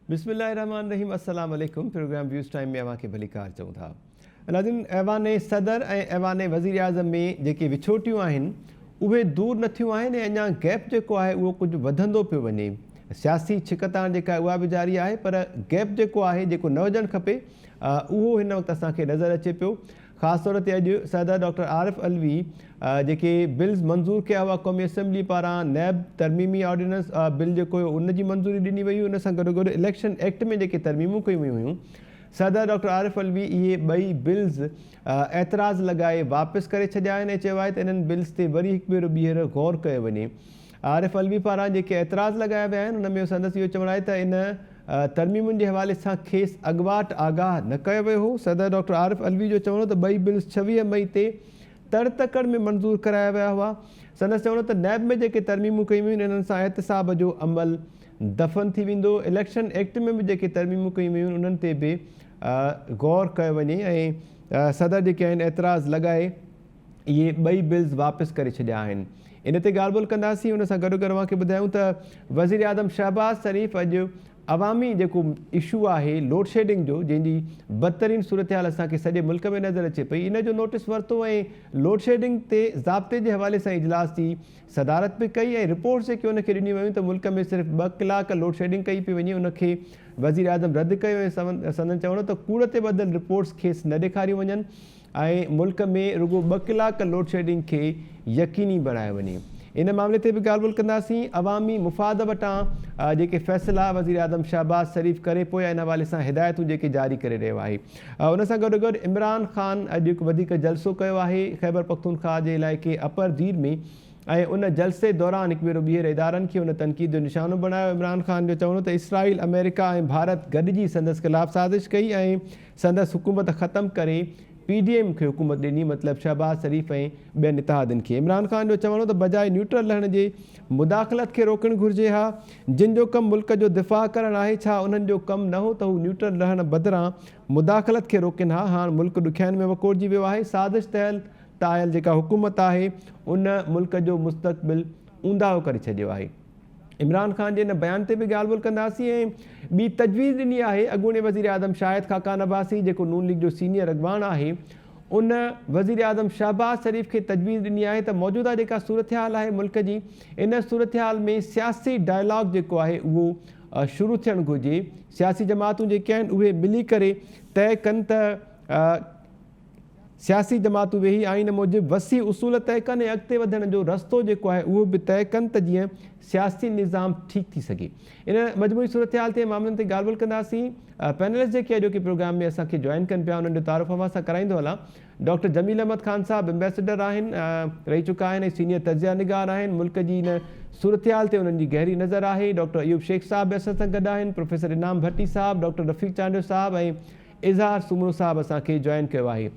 بسم الله الرحمٰن الرحيم السلام عليڪم پروگرام ويوز ٽائيم ۾ اوهان کي ڀليڪار چئون ٿا. ناظرين ايوان صدر ۽ ايوان وزيراعظم ۾ جيڪي وڇوٽيون آهن اهي دور نه ٿيون آهن ۽ اڃا گيپ جيڪو آهي اهو ڪجهه وڌندو پيو وڃي. سياسي ڇڪتاڻ جيڪا آهي اها به جاري آهي پر گيپ جيڪو آهي جيڪو نه هجڻ کپي اهو هن وقت اسان کي نظر اچي پيو. خاص طور تي اڄ صدر ڊاڪٽر عارف علوي جيڪي بلز منظور ڪيا هئا قومي اسيمبلي پاران نيب ترميمي آرڊيننس بل جيڪو هيو ان جي منظوري ڏني وئي هئي ان سان گڏوگڏ اليڪشن ايڪٽ ۾ جيڪي ترميمون ڪيون ويون هيون صدر ڊاڪٽر عارف علوي اهي ٻئي بلز اعتراض لڳائي واپس ڪري ڇڏيا آهن ۽ چيو آهي ته انهن بلز تي وري هڪ ڀيرو ٻيهر غور ڪيو وڃي. عارف علوي پاران جيڪي اعتراض لڳايا ويا آهن ان ۾ سندس اهو چوڻ آهي ته ان ترميمن جي حوالي سان کيس اڳواٽ آگاهه نه ڪيو ويو هو. صدر ڊاڪٽر عارف علوي جو چوڻ هو ته ٻئي بلز 26 مئي تي تڙ تڪڙ ۾ منظور ڪرايا ويا هئا. سندس چوڻ هو ته نيب ۾ جيڪي ترميمون ڪيون ويون انهن سان احتساب جو عمل دفن ٿي ويندو، اليڪشن ايڪٽ ۾ به جيڪي ترميمون ڪيون ويون انهن تي به غور ڪيو وڃي ۽ صدر جيڪي آهن اعتراض لڳائي اهي ٻئي بلز واپس ڪري ڇڏيا آهن. ان تي ڳالهه ٻولهه ڪنداسين ان سان گڏوگڏ اوهان کي ٻڌايون ته وزيراعظم شهباز شريف اڄ عوامي جيڪو اشو آهي لوڊشيڊنگ جو جنهن جي بدترين صورتحال اسان کي سڄي ملڪ ۾ نظر اچي پئي ان جو نوٽيس ورتو ۽ لوڊشيڊنگ تي ضابطي جي حوالي سان اجلاس جي صدارت به ڪئي ۽ رپورٽس جيڪي ان کي ڏنيون ويون ته ملڪ ۾ صرف ٻه ڪلاڪ لوڊشيڊنگ ڪئي پئي وڃي ان کي وزيراعظم رد ڪيو ۽ سندن چوڻ هو ته ڪوڙ تي ٻڌل رپورٽس کيس نه ڏيکاريون وڃن ۽ ملڪ ۾ رڳو ٻه ڪلاڪ لوڊشيڊنگ کي يقيني بڻايو وڃي. ان معاملي تي به ڳالهه ٻولهه ڪنداسين. عوامي مفاد وٽان جيڪي فيصلا وزيراعظم شهباز شريف ڪري پيو يا ان حوالي سان هدايتون جيڪي جاري ڪري رهيو آهي. ان سان گڏوگڏ عمران خان اڄ هڪ وڌيڪ جلسو ڪيو آهي خيبرپختونخواهه جي علائقي اپر دير ۾ ۽ ان جلسي دوران هڪ ڀيرو ٻيهر ادارن کي ان تنقيد جو نشانو بڻايو. عمران خان جو چوڻ هو ته اسرائيل، آمريڪا ۽ ڀارت گڏجي سندس خلاف سازش ڪئي ۽ سندس حڪومت ختم ڪري پي ڊي ايم کي حڪومت ڏني مطلب شهباز شريف ۽ ٻين اتحادين کي. عمران خان جو چوڻ هو ته بجاء نيوٽرل رهڻ جي مداخلت کي روڪڻ گهرجي ها، جن جو ڪم ملڪ جو دفاع ڪرڻ آهي ڇا انهن جو ڪم نه هو ته هو نيوٽرل رهڻ بدران مداخلت کي روڪين ها، هاڻ ملڪ ڏکيائين ۾ وڪوڙجي ويو آهي، سازش تحت آيل جيڪا حڪومت آهي ان ملڪ جو مستقبل اونداهو ڪري ڇڏيو آهي. عمران خان جي ان بيان تي به ڳالهه ٻولهه ڪنداسين ۽ ٻي تجويز ڏني آهي اڳوڻي وزيراعظم شاهد خاقان عباسي جيڪو نون ليگ جو سينيئر اڳواڻ آهي ان وزيراعظم شهباز شريف کي تجويز ڏني آهي ته موجوده جيڪا صورتحال آهي ملڪ جي ان صورتحال ۾ سياسي ڊائلاگ جيڪو آهي اهو شروع ٿيڻ گهرجي سياسي جماعتون جيڪي آهن اهي ملي ڪري طئي ڪن ته سياسي جماعتون ويهي آئين موجب وسيع اصول طئي ڪن ۽ اڳتي وڌڻ جو رستو جيڪو آهي اهو به طئي ڪن ته جيئن سياسي نظام ٺيڪ ٿي سگهي. ان مجموعي صورتحال تي ۽ معاملن تي ڳالهه ٻولهه ڪنداسين. پينلسٽ جيڪي اڄوڪي پروگرام ۾ اسان کي جوائن ڪن پيا انهن جو تعارف اوهان سان ڪرائيندو هلان. ڊاڪٽر جميل احمد خان صاحب ايمبيسڊر آهن رهي چڪا آهن ۽ سينيئر تجزيه نگار آهن ملڪ جي ان صورتحال تي انهن جي گهري نظر آهي. ڊاڪٽر ايوب شيخ صاحب به اسان سان گڏ آهن، پروفيسر انعام ڀٽي صاحب، ڊاڪٽر رفيق چانڊيو صاحب ۽ اظهار سومرو صاحب اسان کي جوائن ڪيو آهي.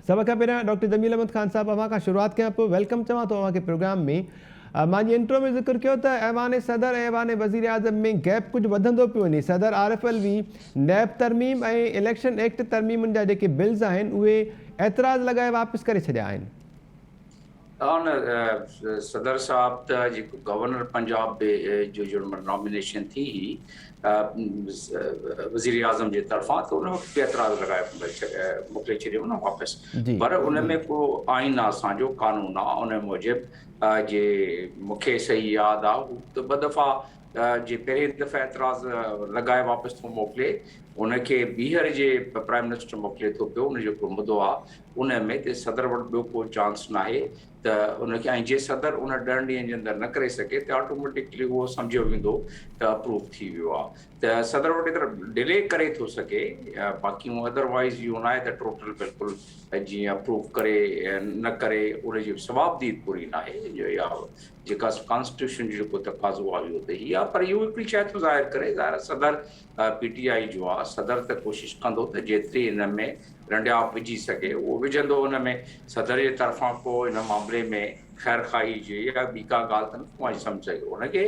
سڀ کان پهريان ڊاڪٽر جميل احمد خان صاحب اوهان کان شروعات ڪيان پيو welcome چوان ٿو اوهان کي پروگرام ۾ مان جي انٽرو ۾ ذڪر ڪيو ته ايوان صدر ۽ ايوان وزيراعظم ۾ گيپ ڪجهه وڌندو پيو وڃي صدر عارف علوي نيب ترميم ۽ اليڪشن ايڪٽ ترميمن جا جيڪي بلز آهن اهي اعتراض لڳائي واپس ڪري ڇڏيا آهن. آن صدر صاحب ته جيڪو گورنر پنجاب به جو جو نامينيشن ٿي هئي وزير اعظم جي طرفان ته ان وقت به اعتراض لڳائي موڪلي ڇڏيو نه واپس پر ان ۾ ڪو آئين آ اسان جو قانون آ ان موجب جي مونکي صحيح ياد آ ته ٻه دفعا جي پهرين دفعي اعتراض لڳائي واپس ٿو موڪلي ان کي ٻيهر جي پرائم منسٽر موڪلي ٿو پيو ان جو ڪو مدو آ ان ۾ تي صدر وٽ ٻيو ڪو چانس ناهي ته ان کي ۽ جي صدر ان ڏهن ڏينهن جي اندر نه ڪري سگهي ته آٽوميٽڪلي اهو سمجهيو ويندو ته اپروو ٿي ويو آهي ته صدر وٽ ايترو ڊلي ڪري ٿو سگهي باقي ادر وائز اهو ناهي ته ٽوٽل بلڪل جيئن اپروو ڪري نه ڪري ان جي صوابديد پوري ناهي جو يا جيڪا ڪانسٽيٽيوشن جو جيڪو تقاضو آهي اهو ته هي آهي پر اهو هڪڙي شيء ٿو ظاهر ڪري ظاهر صدر پي ٽي آء جو آ صدر ته ڪوشش ڪندو ته جيتري ان ۾ رنڊياپ وجهي سگهي اهو وجهندو ان ۾ صدر جي طرفان ڪو ان معاملي ۾ خير خواهي جي يا ٻي ڪا ڳالهه ته نٿو مان سمجهي سگهي ان کي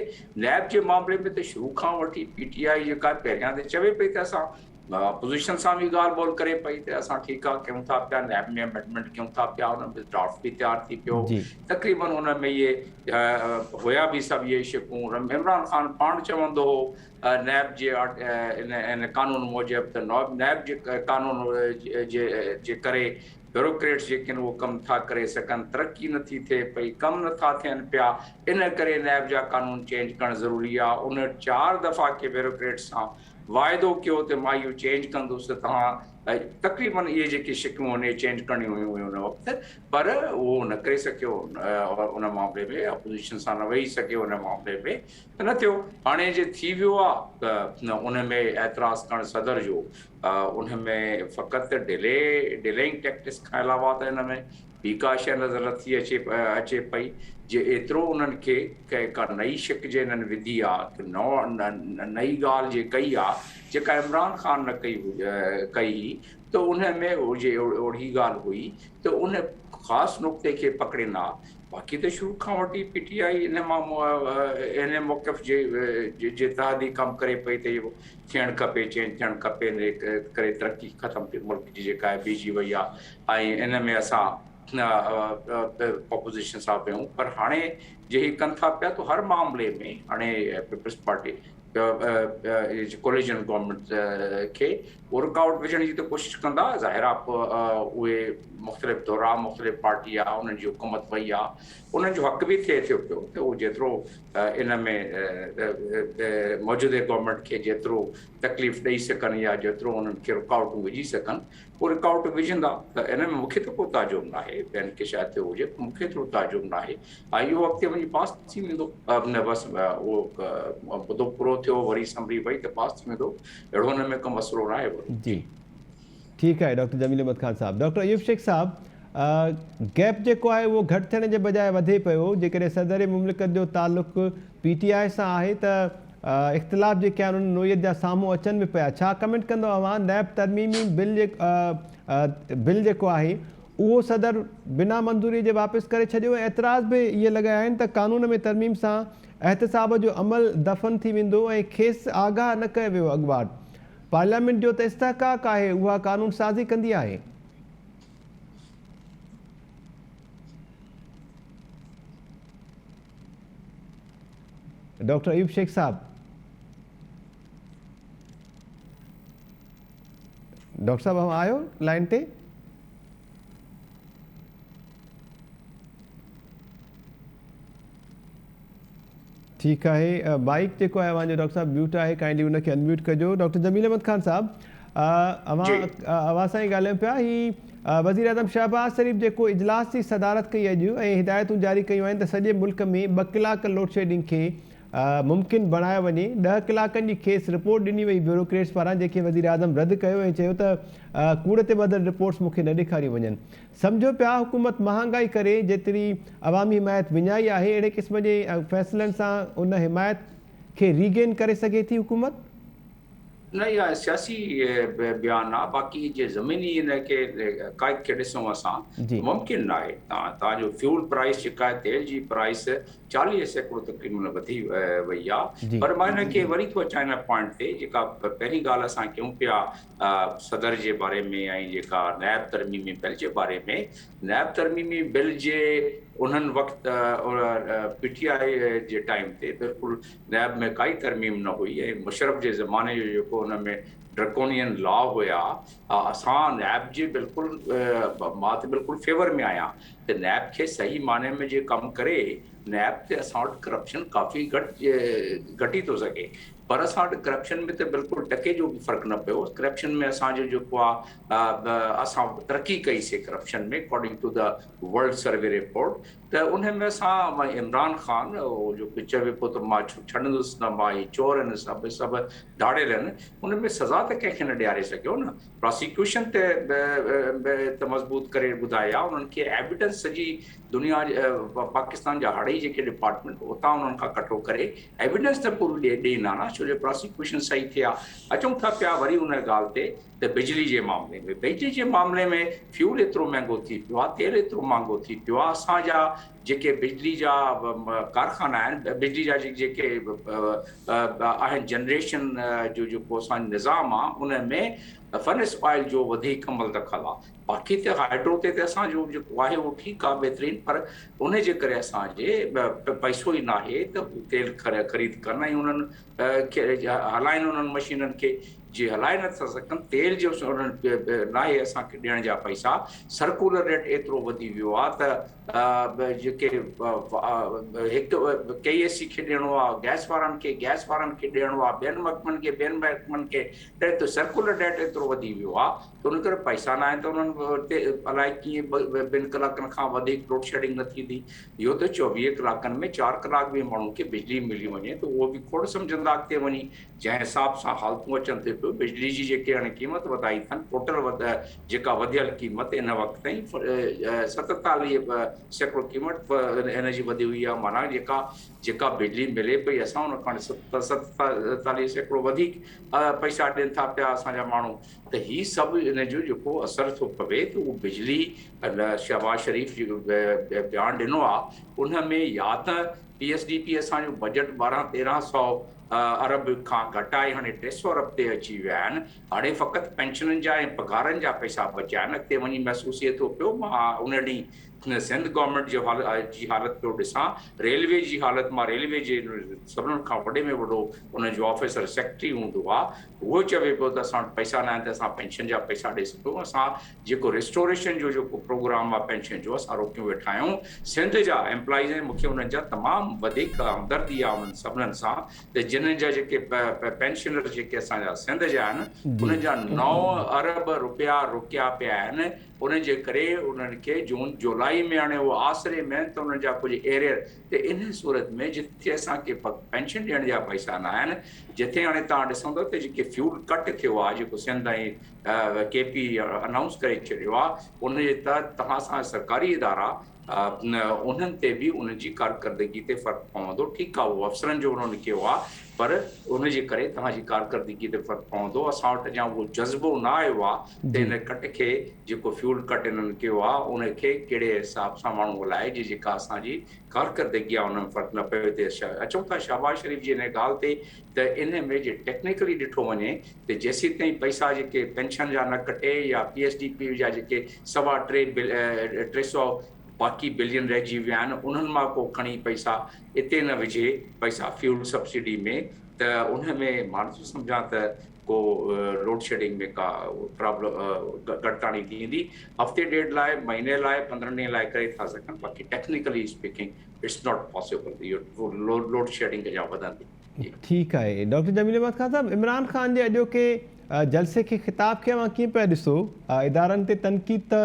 نيب جي معاملي ۾ ته شروع کان وٺي پي ٽي آء جيڪا پهريان ته چوي پئي ته اسان اپوزيشن سان به ڳالهه ٻولهه ڪري پئي ته اسان ٺيڪ آ ڪيون ٿا پيا، نيب ۾ امينڊمينٽ ڪيون ٿا پيا، ان ۾ ڊرافٽ به تيار ٿي پيو، تقريبن ان ۾ اهي هيا به سڀ اهي شقون. عمران خان پاڻ چوندو هو نيب جي ان قانون موجب ته نيب جي قانون جي ڪري بيوروڪريٽس جيڪي آهن اهو ڪم ٿا ڪري سگهن، ترقي نٿي ٿئي پئي، ڪم نٿا ٿين پيا، ان ڪري نيب جا قانون چينج ڪرڻ ضروري آ. ان 4 دفعا ڪي بيوروڪريٽس سان واعدو ڪيو ته مان اهو چينج ڪندس ته توهان تقريبن اهي جيڪي شقون هن چينج ڪرڻيون هيون ان وقت، پر اهو نه ڪري سگهيو، ان معاملي ۾ اپوزيشن سان نه ويهي سگهيو، ان معاملي ۾ ته نه ٿيو. هاڻي جي ٿي ويو آ ته ان ۾ اعتراض ڪرڻ صدر جو ان ۾ فقط ڊلي ڊلينگ ٽيڪٽس کان علاوه ته ان ۾ ٻي ڪا شيء نظر نٿي اچي اچي پئي. جي ايترو انهن کي ڪا نئي شق جي انهن وڌي آ، نئي ڳالهه جي ڪئي آ جيڪا عمران خان نه ڪئي ڪئي هئي ته ان ۾ جي اهڙي ڳالهه هئي ته ان خاص نقطي کي پڪڙين ها. باقي ته شروع کان وٺي پي ٽي آء ان مان ان موقف جي جي تحت ئي ڪم ڪري پئي ته اهو ٿيڻ کپي، چينج ٿيڻ کپي، ان ڪري ترقي ختم ٿي ملڪ جي جيڪا آهي بيهجي وئي آ ۽ ان ۾ اسان اپوزيشن سان ويون. پر هاڻي جي هي ڪن ٿا پيا ته هر معاملي ۾ هاڻي پيپلز پارٽي ڪوليجن گورنمينٽ کي اهو رڪاوٽ وجهڻ جي ته ڪوشش ڪندا. ظاهر آ اهي مختلف دورا مختلف پارٽي آ، انهن جي حڪومت وئي آ، انهن جو حق به ٿئي ٿيو پيو ته اهو جيترو ان ۾ موجوده گورنمينٽ کي جيترو تڪليف ڏئي سگهن يا جيترو انهن کي رڪاوٽون وجهي سگهن اهي رڪاوٽون وجهندا. ته ان ۾ مون کي ته ڪو تعجب ناهي، ٻين کي شايد ٿيو هجي پر مون کي ايترو تعجب ناهي. ۽ اهو اڳتي وڃي پاس ٿي ويندو، بس اهو مدو پورو ٿيو وري اسيمبلي وئي ته پاس ٿي ويندو، اهڙو ان ۾ ڪو مسئلو ناهي وڏو. جي ٺيڪ آهي ڊاڪٽر جميل احمد خان صاحب. ڊاڪٽر ايوب شيخ صاحب، گيپ جيڪو آهي اهو گهٽ ٿيڻ جي بجاء وڌي پيو، جيڪڏهن صدر مملڪت جو تعلق پي ٽي آء سان آهي ته اختلاف جيڪي آهن ان نوعيت جا سامهون اچن به پيا، ڇا ڪمينٽ ڪندو اوهان نيب ترميمي بل جيڪو آهي اهو صدر بنا منظوري جي واپس ڪري ڇڏيو ۽ اعتراض به اهي لڳايا آهن ته قانون ۾ ترميم سان احتساب جو عمل دفن ٿي ويندو ۽ کيس آگاهه نه ڪيو ويو اڳواٽ پارليامينٽ جو ته استحقاق آهي اها قانون سازي ڪندي آهي. ڊاڪٽر ايوب شيخ صاحب. ڊاڪٽر صاحب اوهان آهيو لائن تي؟ ٺيڪ آهي مائيڪ جيڪو آهي اوهان جو ڊاڪٽر صاحب ميوٽ آهي ڪائنڊلي ان کي انميوٽ ڪجو. ڊاڪٽر جميل احمد خان صاحب اوهان اوهان سان ئي ڳالهايون پيا. هي وزير اعظم شهباز شريف جيڪو اجلاس جي صدارت ڪئي اڄ ۽ هدايتون جاري ڪيون آهن ته سڄي ملڪ ۾ 2 ڪلاڪ لوڊشيڊنگ کي ممڪن بڻايو وڃي. 10 ڪلاڪن جي کيس رپورٽ ڏني وئي بيوروڪريٽس پاران جنهن کي وزير اعظم رد ڪيو ۽ چيو ته ڪوڙ تي ٻڌل رپورٽس مون کي نه ڏيکاريون وڃن. سمجهو پيا حڪومت مهانگائي ڪري جيتري عوامي حمايت وڃائي آهي اهڙي قسم جي فيصلن سان ان حمايت کي ري گين ڪري سگهي ٿي حڪومت؟ نه اها سياسي بيان آ باقي جي زميني ان کي حقائق کي ڏسون اسان ممڪن ناهي. تان جو فيول پرائس جيڪا آهي تيل جي پرائس 40% تقريبن وڌي وئي آ. پر مان ان کي وري ٿو اچان ان پوائنٽ تي جيڪا پهرين ڳالهه اسان ڪيون پيا صدر جي باري ۾ ۽ جيڪا نيب ترميمي بل جي باري ۾، نيب ترميمي بل جي انهن وقت پي ٽي آء جي ٽائيم تي بلڪل نيب ۾ ڪائي ترميم نه هئي ۽ مشرف جي زماني جو جيڪو ان ۾ ڊرڪونين لا هيا، اسان نيب جي بلڪل مان ته بلڪل فيور ۾ آهيان ته نيب کي صحيح معني ۾ جي ڪم ڪري نيب تي اسان وٽ ڪرپشن ڪافي گهٽ گهٽي ٿو سگهي پر اسان وٽ ڪرپشن ۾ ته بلڪل ٽڪي جو به فرق نه پيو. ڪرپشن ۾ اسان جو جيڪو آ اسان ترقي ڪئي سي corruption ۾ according to the world survey report ته ان ۾ اسان عمران خان جو چوي پيو ته مان ڇڏندس نه مان هي چور آهن سڀ سڀ ڌاڙيل آهن ان ۾ سزا ته ڪنهن کي نه ڏياري سگهيو نه پراسيڪيوشن ته مضبوط ڪري ٻڌائي آ انهن کي ايويڊنس سڄي دنيا پاڪستان جا هڙئي جيڪي ڊپارٽمينٽ اتان انهن کان ڪٺو ڪري ايويڊنس ته پورو ڏين ها نه ڇو جو پراسيڪيوشن صحيح ٿئي ها. اچون ٿا پيا وري ان ڳالهه تي ته بجلي جي معاملي ۾ بجلي جي معاملي ۾ فيول ايترو مهنگو ٿي پيو آهي تيل ايترو مهانگو ٿي پيو آهي اسان جا جيڪي بجلي جا ڪارخانا آهن، بجلي جا جيڪي آهن جنريشن جو جيڪو اسان جو نظام آ ان ۾ فرنس آئل جو وڌيڪ عمل دخل آ. باقي ته هائيڊرو تي ته اسان جو جيڪو آهي اهو ٺيڪ آ بهترين پر ان جي ڪري اسان جي پئسو ئي ناهي ته هو تيل خريد ڪن ۽ انهن کي هلائن انهن مشينن کي جي هلائي نٿا سگهن تيل جو انهن ناهي اسان کي ڏيڻ جا پئسا سرڪولر ريٽ ايترو وڌي ويو آ ته جيڪي هڪ ڪي ايس سي کي ڏيڻو آ گئس وارن کي گئس وارن کي ڏيڻو آ ٻين محڪمن کي ٻين محڪمن کي ته سرڪولر ريٽ ايترو وڌي ويو آ ته ان ڪري پئسا نه آهن ته انهن تي الائي ڪيئن ٻن ڪلاڪن کان وڌيڪ لوڊ شيڊنگ نه ٿيندي. اهو ته 24 ڪلاڪن ۾ چار ڪلاڪ به ماڻهن کي بجلي ملي وڃي ته اهو به کوڙ سمجهندا اڳتي وڃي جنهن حساب سان حالتون اچن ٿيون پيون بجلي جي جيڪي هاڻي قيمت وڌائي اٿن ٽوٽل جيڪا وڌيل قيمت ان وقت تائين 47% قيمت ان جي وڌي هئي آهي معنيٰ جيڪا جيڪا بجلي ملي پئي اسان ان کان 47% وڌيڪ پئسا ڏين ٿا پيا اسان جا ماڻهو ته هي سڀ ان جو جيڪو اثر ٿو پوي ته اهو بجلي شهباز شريف جيڪو بيان ڏنو آهي ان ۾ يا ته پي ايس ڊي پي اسان جو بجيٽ 12 13 سو ارب کان گهٽائي هاڻي 300 ارب تي اچي ويا آهن هاڻي فقط پينشنن جا ۽ پگهارن جا پئسا بچيا آهن اڳتي وڃي محسوس ٿئي ٿو پيو مان ان ڏينهن سنڌ گورنمينٽ جي جي حالت پيو ڏسان ريلوي جي حالت مان ريلوي جي سڀنن کان وڏي ۾ وڏو انهن جو آفيسر سيڪريٽري هوندو آهي اهو چوي پيو ته اسان وٽ پئسا ناهن ته اسان پينشن جا پئسا ڏئي سگهون، اسان جيڪو ريسٽوريشن جو جيڪو پروگرام آهي پينشن جو اسان روڪيون ويٺا آهيون، سنڌ جا ايمپلائيز آهن مونکي انهن جا تمام وڌيڪ همدردي آهي انهن سڀنن سان ته جنھن جا جيڪي پينشنر جيڪي اسان جا سنڌ جا آهن انهن جا 9 ارب روپيا روڪيا پيا آهن ان جي ڪري انهن کي جون جولائي ۾ هاڻي اهو آسري ۾ آهن ته انهن جا ڪجهه ايريئر ته ان صورت ۾ جتي اسان کي پينشن ڏيڻ جا پئسا نه آهن جتي هاڻي توهان ڏسندو ته جيڪي فيول ڪٽ ٿيو آهي جيڪو سنڌ ۽ ڪي پي انائونس ڪري ڇڏيو آهي ان جي تحت توهان سان سرڪاري ادارا انهن تي به انهن جي ڪارڪردگي تي فرق پوندو ٺيڪ آهي اهو افسرن جو انهن ڪيو آهي پر ان جي ڪري توهان جي ڪارڪردگي تي فرق پوندو اسان وٽ اڃا اهو جذبو نه آيو آهي ته ان ڪٽ کي جيڪو فيول ڪٽ انهن ڪيو آهي ان کي ڪهڙي حساب سان ماڻهو هلائي جي جيڪا اسان جي ڪارڪردگي آهي ان ۾ فرق نه پيو ٿئي اچون ٿا شهباز شريف جي ان ڳالهه تي ته ان ۾ جي ٽيڪنيڪلي ڏٺو وڃي ته جيسيتائين پئسا جيڪي پينشن جا نه ڪٽي يا پي ايس ڊي پي جا جيڪي سوا ٽي 300 باقي بلين رهجي ويا آهن انهن مان ڪو کڻي پئسا اتي نه وجهي پئسا فيول سبسڊي ۾ ته ان ۾ مان نٿو سمجهان ته ڪو لوڊ شيڊنگ ۾ ڪا پرابلم گهٽتاڻي ٿيندي هفتي ڏيڍ لاء مهيني لاء 15 ڏينهن لاء ڪري ٿا سگهن باقي technically speaking it's not possible اهو لوڊ شيڊنگ اڃا وڌندي. ٺيڪ آهي ڊاڪٽر جميل احمد خان صاحب عمران خان جي اڄوڪي جلسي کي خطاب کي اوهان ڪيئن پيا ڏسو ادارن تي تنقيد ته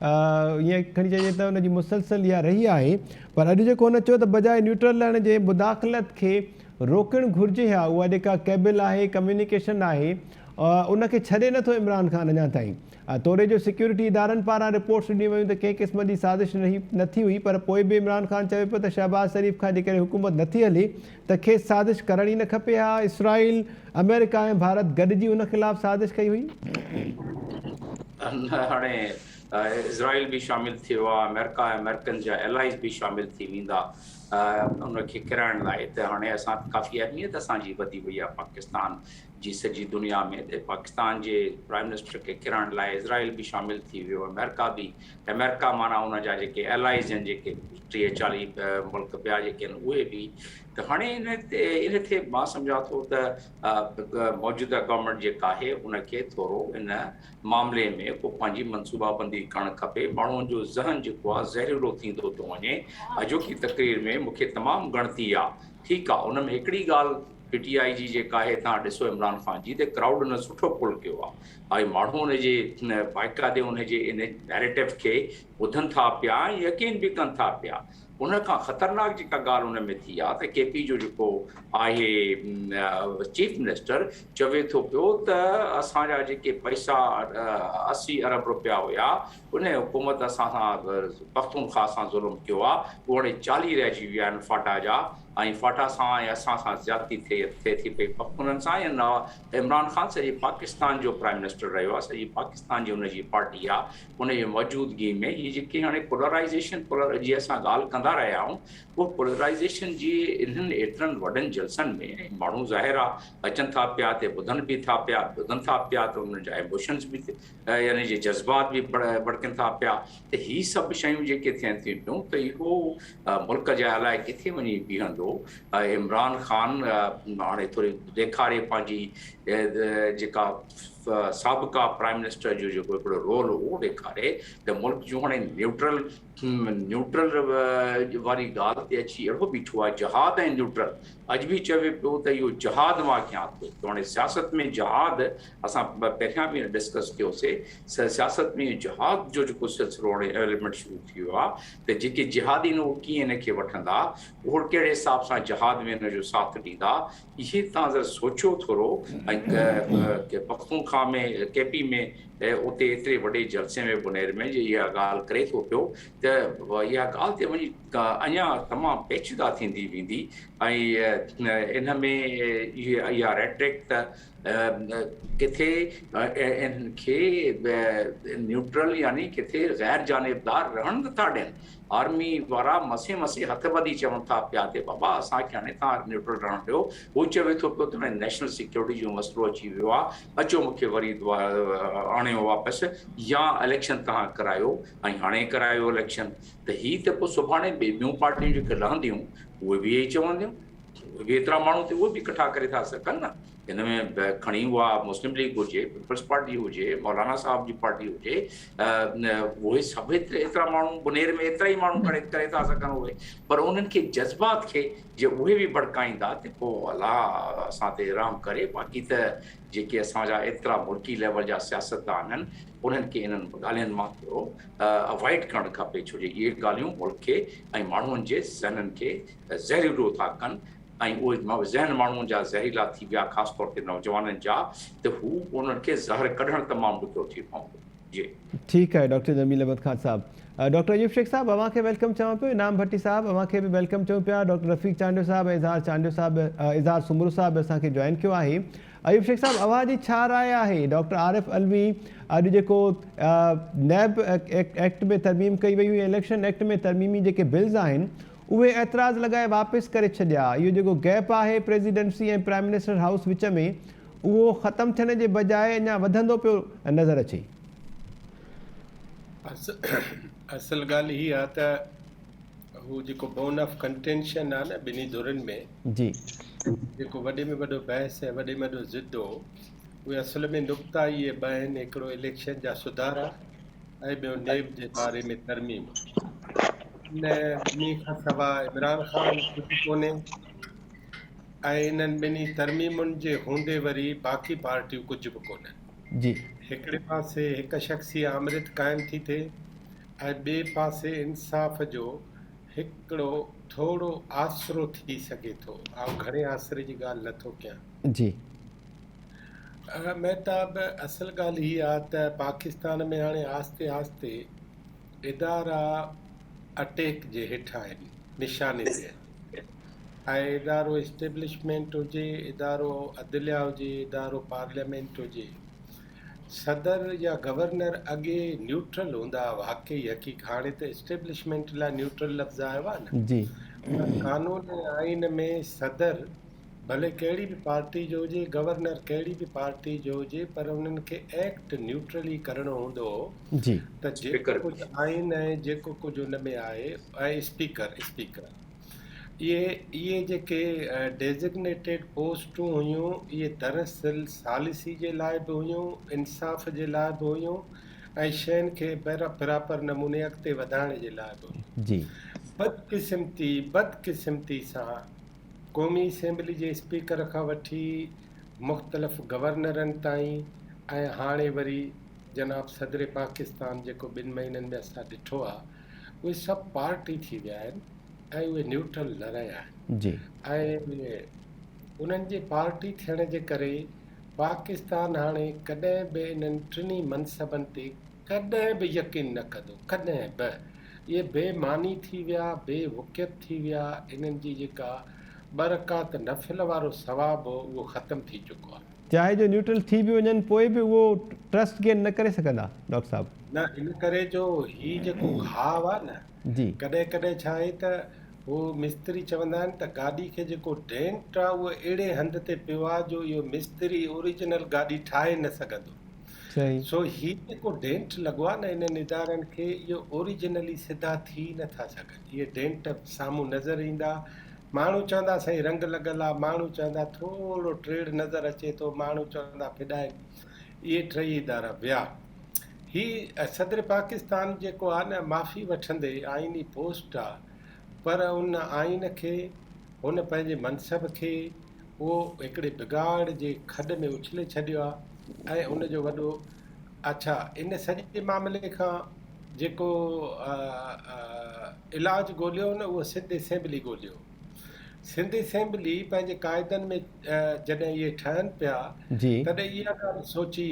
ائين کڻي چئجي ته ان جي مسلسل اها رهي آهي پر اڄ جيڪو هن چيو ته بجاء نيوٽرل رهڻ جي مداخلت کي روڪڻ گهرجي ها اها جيڪا ڪيبل آهي ڪميونيڪيشن آهي ان کي ڇڏي نٿو عمران خان اڃا تائين توڙي جو سيڪيورٽي ادارن پاران رپورٽس ڏنيون ويون ته ڪنهن قسم جي سازش نه ٿي هئي پر پوء به عمران خان چوي پيو ته شهباز شريف کان جيڪڏهن حڪومت نٿي هلي ته کيس سازش ڪرڻ ئي نه کپي ها، اسرائيل، آمريڪا ۽ ڀارت گڏجي ان خلاف سازش ڪئي هئي. هاڻي اسرائيل به شامل ٿيو آهي، آمريڪا ۽ آمريڪن جا الائيز به شامل ٿي ويندا ان کي ڪيرائڻ لاء ته هاڻي اسان ڪافي اهميت اسان جي وڌي وئي آهي پاڪستان جي سڄي دنيا ۾ ته پاڪستان جي پرائم منسٽر کي ڪيرائڻ لاء اسرائيل به شامل ٿي ويو آمريڪا به آمريڪا معنيٰ ان جا جيڪي الائيز آهن جيڪي 30 40 ملڪ ٻيا جيڪي آهن اهي به ته هاڻي ان تي ان کي مان سمجهان ٿو ته موجوده گورنمينٽ جيڪا آهي ان کي ٿورو ان معاملي ۾ ڪو پنهنجي منصوبا بندي ڪرڻ کپي ماڻهن جو ذهن جيڪو آهي زهريلو ٿيندو ٿو وڃي اڄوڪي تقرير ۾ مونکي تمام ڳڻتي آهي ٺيڪ آهي ان ۾ هڪڙي ڳالهه پي ٽي آء جي جيڪا آهي تان ڏسو عمران خان جي ته ڪرائوڊ ان سٺو پل ڪيو آهي ۽ ماڻهو ان جي باقاعدي ان جي ان نيريٽو کي ٻڌن ٿا پيا ۽ يقين به ڪن ٿا پيا. ان کان خطرناڪ جيڪا ڳالهه ان ۾ ٿي آهي ته ڪي پي جو جيڪو آهي چيف منسٽر چوي ٿو پيو ته اسان جا جيڪي پئسا 80 ارب روپيا هيا ان حڪومت اسان سان پختونخوا سان ظلم ڪيو آهي اهي هاڻي 40 رهجي ويا آهن فاٽا جا. ۽ فاٽا سان ۽ اسان سان زيادتي ٿئي ٿئي ٿي پئي پختونن سان ۽ عمران خان سڄي پاڪستان جو پرائم منسٽر رهيو آهي سڄي پاڪستان جي ان جي پارٽي آهي ان جي موجودگي ۾ هي جيڪي هاڻي پولرائيزيشن پولر جي اسان ڳالهه ڪندا رهيا آهيون اهو پولرائيزيشن جي انهن ايترن وڏن جلسن ۾ ماڻهو ظاهر آهي اچن ٿا پيا ته ٻڌن به ٿا پيا ٻڌن ٿا پيا ته انهن جا ايموشنز به يعني جي جذبات به ڀڙڪن ٿا پيا ته هي سڀ شيون جيڪي ٿين ٿيون پيون ته اهو ملڪ جي الائي ڪٿي وڃي بيهندو. عمران خان هاڻي ٿوري ڏيکاري پنهنجي جيڪا سابقه پرائم منسٽر جو جيڪو هڪڙو رول هو اهو ڏيکاري ته ملڪ جو هاڻي نيوٽرل نيوٽرل واري ڳالهه تي اچي اهڙو بيٺو آهي جهاد ۽ نيوٽرل اڄ به چوي پيو ته اهو جهاد مان ڪيان ٿو ته هاڻي سياست ۾ جهاد اسان پهريان به ڊسڪس ڪيوسي سياست ۾ جهاد جو جيڪو سلسلو هاڻي ايليمينٽ شروع ٿي ويو آهي ته جيڪي جهادي آهن اهي ڪيئن هن کي وٺندا اهي ڪهڙي حساب سان جهاد ۾ هن جو ساٿ ڏيندا اهي تان ذرا سوچيو ٿورو ۽ پختونخوا ۾ ڪي پي ۾ اتي ايتري وڏي جلسي ۾ بنير ۾ جي اها ڳالهه ڪري ٿو پيو ته اها ڳالهه تي وڃي اڃا تمام پيچيده ٿيندي ويندي ۽ ان ۾ اها ريٽرڪ ته ڪٿي انهن کي نيوٽرل يعني ڪٿي غير جانبدار رهڻ نٿا ڏين. آرمي وارا مسين مسين هٿ ٻڌي چون ٿا پيا ته بابا اسان کي هاڻي توهان نيوٽرل رهڻ ڏيو. هو چوي ٿو پيو ته هاڻي نيشنل سيڪيورٽي جو مسئلو اچي ويو آهي اچو مون کي وري آڻيو واپس يا اليڪشن توهان ڪرايو ۽ هاڻي ڪرايو اليڪشن ته هي ته پوء سڀاڻي ٻيون پارٽيون جيڪي لهنديون اهي به اهي ئي چونديون اهي به ايترا ماڻهو ته اهي به ڪٺا ڪري ٿا سگهن نه. هن ۾ کڻي اها مسلم ليگ هجي، پيپلز پارٽي هجي، مولانا صاحب جي پارٽي هجي، اهي سڀ ايترا ماڻهو بنير ۾ ايترا ئي ماڻهو ڪري ڪري ٿا سگهن اهي پر انهن کي جذبات کي جي اهي به ڀڙڪائيندا ته پوء الله اسان تي رحم ڪري باقي ته جيڪي اسان جا ايترا ملڪي ليول جا سياستدان آهن انهن کي انهن ڳالهين مان ٿورو اوائڊ ڪرڻ کپي ڇو جو اهي ڳالهيون ملڪ کي ۽ ماڻهن جي ذهنن کي زهريلو ٿا ڪن ۽ اهي ذهن ماڻهن جا زهريلا ٿي ويا خاص طور تي نوجوانن جا ته هو انهن کي زهر ڪڍڻ تمام ڏکيو ٿي پوندو. جي. ٺيڪ آهي ڊاڪٽر جميل احمد خان صاحب. ڊاڪٽر ايوب شيخ صاحب اوهان کي welcome چوان پيو انعام ڀٽي صاحب اوهان کي به welcome چئون پيا ڊاڪٽر رفيق چانڊيو صاحب ۽ اظهار چانڊيو صاحب اظهار سومرو صاحب به اسان کي جوائن ڪيو آهي ايوب شيخ صاحب اوهان جي ڇا راء آهي ڊاڪٽر عارف علوي اڄ جيڪو نيب ايڪٽ ۾ ترميم ڪئي وئي هئي اليڪشن ايڪٽ ۾ ترميمي جيڪي بلز آهن اهي اعتراض لڳائي واپس ڪري ڇڏيا، اهو جيڪو گيپ آهي پريزيڊنسي ۽ پرائم منسٽر هائوس وچ ۾ اهو ختم ٿيڻ جي بجاء اڃا وڌندو پيو نظر اچي. اصل ڳالهه هي آهي ته هو جيڪو بون آف ڪنٽينشن آهي نه ٻنهي ڌرين ۾ جي. جيڪو وڏي ۾ وڏو بحث ۽ وڏي ۾ وڏو ضد هو اهي اصل ۾ نقطا اهي ٻه آهن هڪڙو اليڪشن جا سڌارا ۽ ٻيو نيب جي باري ۾ ترميم. ان ٻنهي کان سواء عمران خان ڪجهه ڪونهي ۽ انهن ٻنهي ترميمن جي هوندي وري باقي پارٽيون ڪجهه به ڪونهن. جي. هڪڙي پاسي هڪ شخصي آمريت قائم ٿي ٿئي ۽ ٻئي پاسي انصاف جو هڪڙو ٿورو آسرو ٿي سگهي ٿو. آئون گهڻي آسري جي ڳالهه نٿو ڪيان. جي. مهتاب، اصل ڳالهه هي آ ته پاڪستان ۾ هاڻي آهستي آهستي ادارا اٽيڪ جي هيٺ آهن، نشاني تي آهن ۽ ادارو اسٽيبلشمينٽ هجي، ادارو عدليا هجي، ادارو پارليامينٽ هجي، صدر يا گورنر اڳي نيوٽرل هوندا هئا، واقعي حقيق هاڻي ته اسٽيبلشمينٽ لاء نيوٽرل لفظ آيو آهي نه، جي. پر قانون ۽ آئين ۾ صدر ڀلي ڪهڙي به پارٽي جو هجي، گورنر ڪهڙي به پارٽي جو هجي پر انهن کي ايڪٽ نيوٽرل ئي ڪرڻو هوندو هو جي. ته جيڪو اسپيڪر ڪجهه آئين ۽ جيڪو ڪجهه ان ۾ آهي ۽ اسپيڪر اسپيڪر اهي اهي جيڪي ڊيزگنيٽيڊ پوسٽون هيون اهي دراصل ثالثي جي لاء به هيون انصاف جي لاء به هيون ۽ شين کي پراپر نموني اڳتي وڌائڻ جي لاء به هيون جي. بدقسمتي بدقسمتي سان قومي اسيمبلي جي اسپيڪر کان وٺي مختلف گورنرن تائين ۽ هاڻي وري جناب صدر پاڪستان جيڪو ٻن مهينن ۾ اسان ڏٺو آ اهي سڀ پارٽي ٿي ويا آهن ۽ اهي نيوٽرل نه رهيا آهن جي. ۽ انهن جي پارٽي ٿيڻ جي ڪري پاڪستان هاڻي ڪڏهن به انهن ٽنهي منصبن تي ڪڏهن به يقين نه ڪندو، ڪڏهن به. اهي بي معني ٿي ويا، بي وقعت ٿي ويا، انهن جي جيڪا ٻه رڪعت نفل وارو ثواب هو اهو ختم ٿي چڪو آهي. چاهي جو نيوٽرل ٿي به وڃن پوء به اهو ٽرسٽ گين نه ڪري سگهندا ڊاڪٽر صاحب. نه ان ڪري جو هي جيڪو گهاء آهي نه ڪڏهن ڪڏهن ڇا آهي ته هو مستري چوندا آهن ته گاڏي کي جيڪو ڊينٽ آهي اهو اهڙي هنڌ تي پيو آهي جو اهو مستري اوريجنل گاڏي ٺاهي نه سگهندو. سو هي جيڪو ڊينٽ لڳو آهي نه انهن ادارن کي اهو اوريجنلي سڌا ٿي نه ٿا سگهن. اهي ڊينٽ سامهون نظر ايندا، ماڻهو چوندا سائين رنگ لڳل آهي، ماڻهو چوندا ٿورو ٽيڙ نظر اچي ٿو، ماڻهو چوندا ڦڏائن. اهي ٽئي ادارا ويا. هي صدر پاڪستان جيڪو آ نه معافي وٺندي آئيني پوسٽ آ پر ان آئين کي هن پنهنجي منصب کي اهو هڪڙي بگاڙ جي کڏ ۾ اڇلي ڇڏيو آ ۽ ان جو وڏو اڇا ان سڄي معاملي کان جيڪو علاج ڳوليو نه اهو سنڌ اسيمبلي ڳوليو. سنڌ اسيمبلي پنهنجي قاعدن ۾ جڏهن اهي ٺهن پيا تڏهن اها ڳالهه سوچي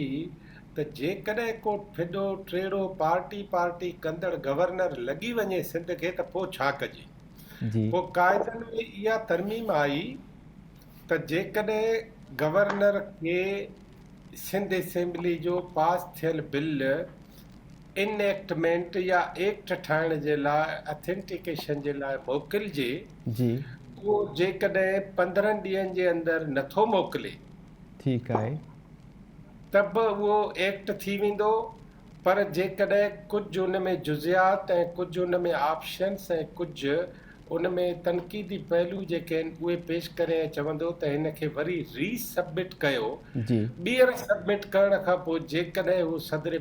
ته جيڪڏهن ڪو ڦڏو ٽيڙو پارٽي پارٽي ڪندڙ گورنر لڳي وڃي سنڌ کي ته پوء ڇا ڪجي؟ پوء قاعدن ۾ اها ترميم آئي ته جيڪڏهن گورنر کي سنڌ اسيمبلي جو پاس ٿيل بل انيڪٽمينٽ يا ايڪٽ ٺاهڻ جي لاء اٿينٽيڪيشن جي لاء موڪلجي، اهو جيڪڏهن 15 ڏينهن جي اندر نٿو موڪلي. ٺيڪ آهي. ته به اهو ايڪٽ ٿي ويندو پر جيڪڏهن ڪجهه ان ۾ جزيات ۽ ڪجهه ان ۾ آپشنس ۽ ڪجهه ان ۾ تنقيدي پهلو جيڪي آهن اهي پيش ڪري ۽ چوندو ته هن کي وري ري سبمٽ ڪيو ٻيهر سبمٽ ڪرڻ کان پوء جيڪڏهن هو صدر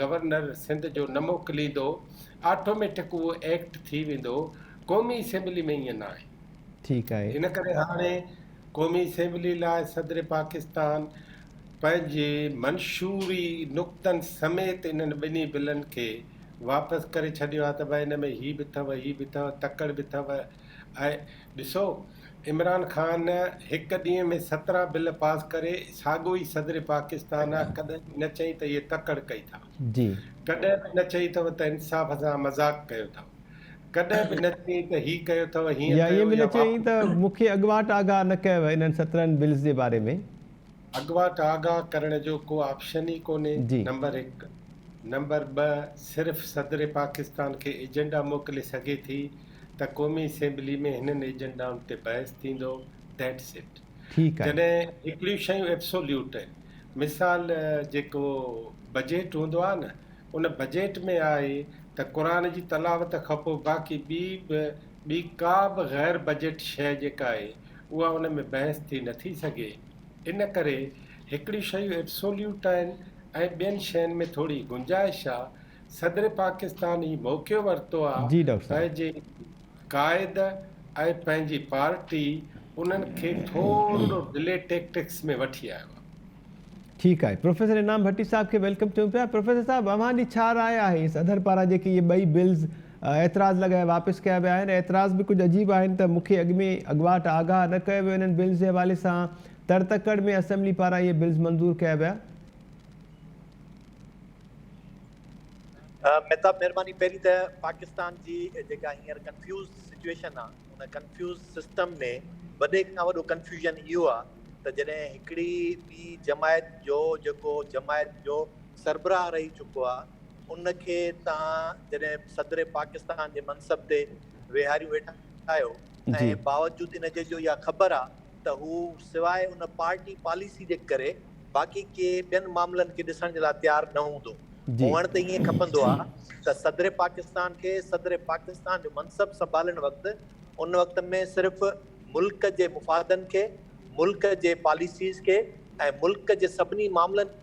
گورنر سنڌ جو نه موڪليندو آٽوميٽڪ اهو ايڪٽ ٿي ويندو قومي اسيمبلي ۾ ائين ناهي. ٺيڪ آهي. ان ڪري هاڻي قومي اسيمبلي لاء صدر پاڪستان پنهنجي منشوري نقطن سميت انهن ٻنهي بلن کي واپس ڪري ڇڏيو آهي ته ڀائي ان ۾ هي به اٿو هي به اٿو تڪڙ به اٿو ۽ ڏسو عمران خان هڪ ڏينهن ۾ 17 بل پاس ڪري ساڳو ئي صدر پاڪستان آهي ڪڏهن به نه چئي ته اهي تڪڙ ڪئي اٿا ڪڏهن به نه چئي اٿو ته انصاف سان مذاق ڪيو اٿو. ڪڏهن به نه چيائين ته هي ڪيو اٿو، هيئن يا ڪيو ائين به يا نه چيائين واپس ته ڪيو. مون کي اڳواٽ آگاهه نه ڪيو انهن 17 بلز جي باري ۾. اڳواٽ آگاهه ڪرڻ جو ڪو آپشن ئي ڪونهي، نمبر هڪ. نمبر ٻه صرف صدر پاڪستان کي ايجنڊا موڪلي سگهي ٿي ته قومي اسيمبلي ۾ هنن ايجنڊائن تي بحث ٿيندو، That's it. ٺيڪ آهي. جڏهن هڪڙيون شيون ايبسوليوٽ آهن، مثال جيڪو بجيٽ هوندو آهي نه، ان بجيٽ ۾ آهي ته قرآن جي تلاوت کان پوء باقي ٻي به ٻي ڪا به غير بجيٽ شيء جيڪا آهي اها ان ۾ بحث ٿي نه ٿي سگهي. ان ڪري هڪڙيون شيون ايبسوليوٽ آهن ۽ ٻين شين ۾ ٿوري گنجائش آ. صدر پاڪستان هي موقعو ورتو آ جي ڊاڪٽر صاحب. پنهنجي قائد ۽ پنهنجي پارٽي انهن کي ٿورڙو ڊلي ٽيڪٽڪس ۾ وٺي آيو آ. ٺيڪ آهي پروفيسر انعام ڀٽي صاحب کي welcome چئون پيا پروفيسر صاحب اوهان جي ڇا راء آهي صدر پاران جيڪي اهي ٻئي بلز اعتراض لڳائي واپس ڪيا ويا آهن اعتراض به ڪجهه عجيب آهن ته مون کي اڳ ۾ اڳواٽ آگاهه نه ڪيو ويو انهن بلز جي حوالي سان تڙ تڪڙ ۾ اسيمبلي پاران اهي بلز منظور ڪيا ويا. مهتاب مهرباني پهرين ته پاڪستان جي جيڪا هينئر ڪنفيوز سچويشن آ ان ڪنفيوز سسٽم ۾ وڏي کان وڏو ڪنفيوزن اهو آ ته جڏهن هڪڙي ٻي جماعت جو جيڪو جماعت جو سربراهه رهي چڪو آ ان کي توهان جڏهن صدر پاڪستان جي منصب تي ويهاريون ويٺا آهيو ۽ باوجود ان جي جو اها خبر آ ته هو سواء ان پارٽي پاليسي جي ڪري باقي ڪي ٻين معاملن کي ڏسڻ جي لاء تيار نه هوندو. هئڻ ته ائين کپندو آ ته صدر پاڪستان کي صدر پاڪستان جو منصب سنڀالڻ وقت ان وقت ۾ صرف ملڪ جي مفادن کي، ملڪ جي پاليسيز کي ۽ ملڪ جي سڀني معاملن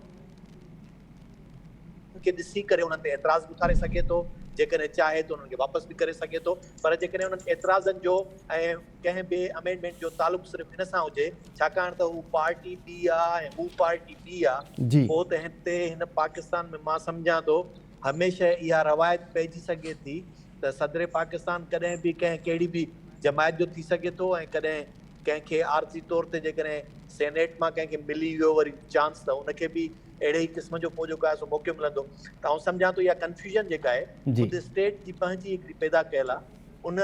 کي ڏسي ڪري انهن تي اعتراض به اٿاري سگهي ٿو، جيڪڏهن چاهي ته انهن کي واپس به ڪري سگهي ٿو پر جيڪڏهن انهن اعتراضن جو ۽ ڪنهن به امينڊمينٽ جو تعلق صرف ان سان هجي ڇاڪاڻ ته هو پارٽي ٻي آ ۽ هو پارٽي ٻي آ پوء ته هتي هن پاڪستان ۾ مان سمجهان ٿو هميشه اها روايت پئجي سگهي ٿي ته صدر پاڪستان ڪڏهن به ڪنهن ڪهڙي به جماعت جو ٿي سگهي ٿو ۽ ڪڏهن ڪنهن کي عارضي طور تي جيڪڏهن سينيٽ مان ڪنهن کي ملي ويو وري چانس ته ان کي به اهڙي ئي قسم جو پوء جيڪو آهي سو موقعو ملندو ته آئون سمجهان ٿو اها ڪنفيوزن جيڪا آهي خود اسٽيٽ جي پنهنجي هڪڙي پيدا ڪيل آهي ان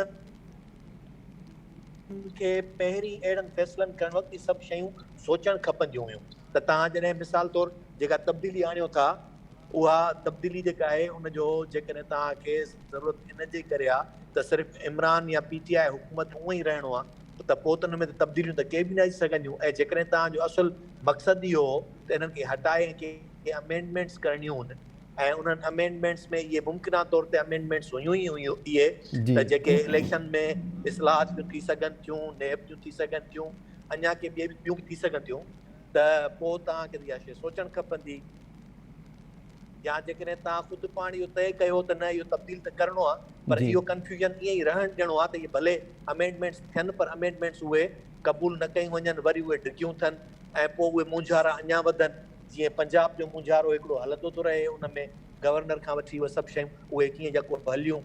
کي پهرين اهڙن فيصلن ڪرڻ وقت اهي سڀ شيون سوچڻ کپنديون هيون ته توهان جڏهن مثال طور جيڪا تبديلي آڻيو ٿا اها تبديلي جيڪا آهي ان جو جيڪڏهن توهان کي ضرورت ان جي ڪري آهي ته صرف عمران يا پي ٽي آء حڪومت اونئن ئي رهڻو آهي ته پوء ته ان ۾ ته تبديليون ته ڪي به نه اچي سگهنديون ۽ جيڪڏهن توهان جو اصل مقصد اهو هو ته انهن کي هٽائي ۽ ڪي امينڊمينٽس ڪرڻيون هن ۽ انهن امينڊمينٽس ۾ اهي ممڪنه طور تي امينڊمينٽس هيون ئي هيون اهي ته جيڪي اليڪشن ۾ اصلاحات جون ٿي سگهن ٿيون، نيب جون ٿي سگهن ٿيون، اڃا ڪي ٻيون به ٿي سگهن ٿيون ته پوء توهان کي ته اها شيء سوچڻ کپندي. يا جيڪڏهن توهان خود پاڻ اهو طئي ڪيو ته نه اهو تبديل ته ڪرڻو آهي پر اهو ڪنفيوزن ائين ئي رهڻ ڏيڻو آهي ته اهي ڀلي امينڊمينٽس ٿين پر امينڊمينٽس اهي قبول نه ڪيون وڃن وري اهي ڊگهيون ٿين ۽ پوء اهي مونجهارا اڃا وڌن. جيئن پنجاب جو مونجهارو هڪڙو هلندو ٿو رهي ان ۾ گورنر کان وٺي اهي سڀ شيون اهي ڪيئن يڪو هليون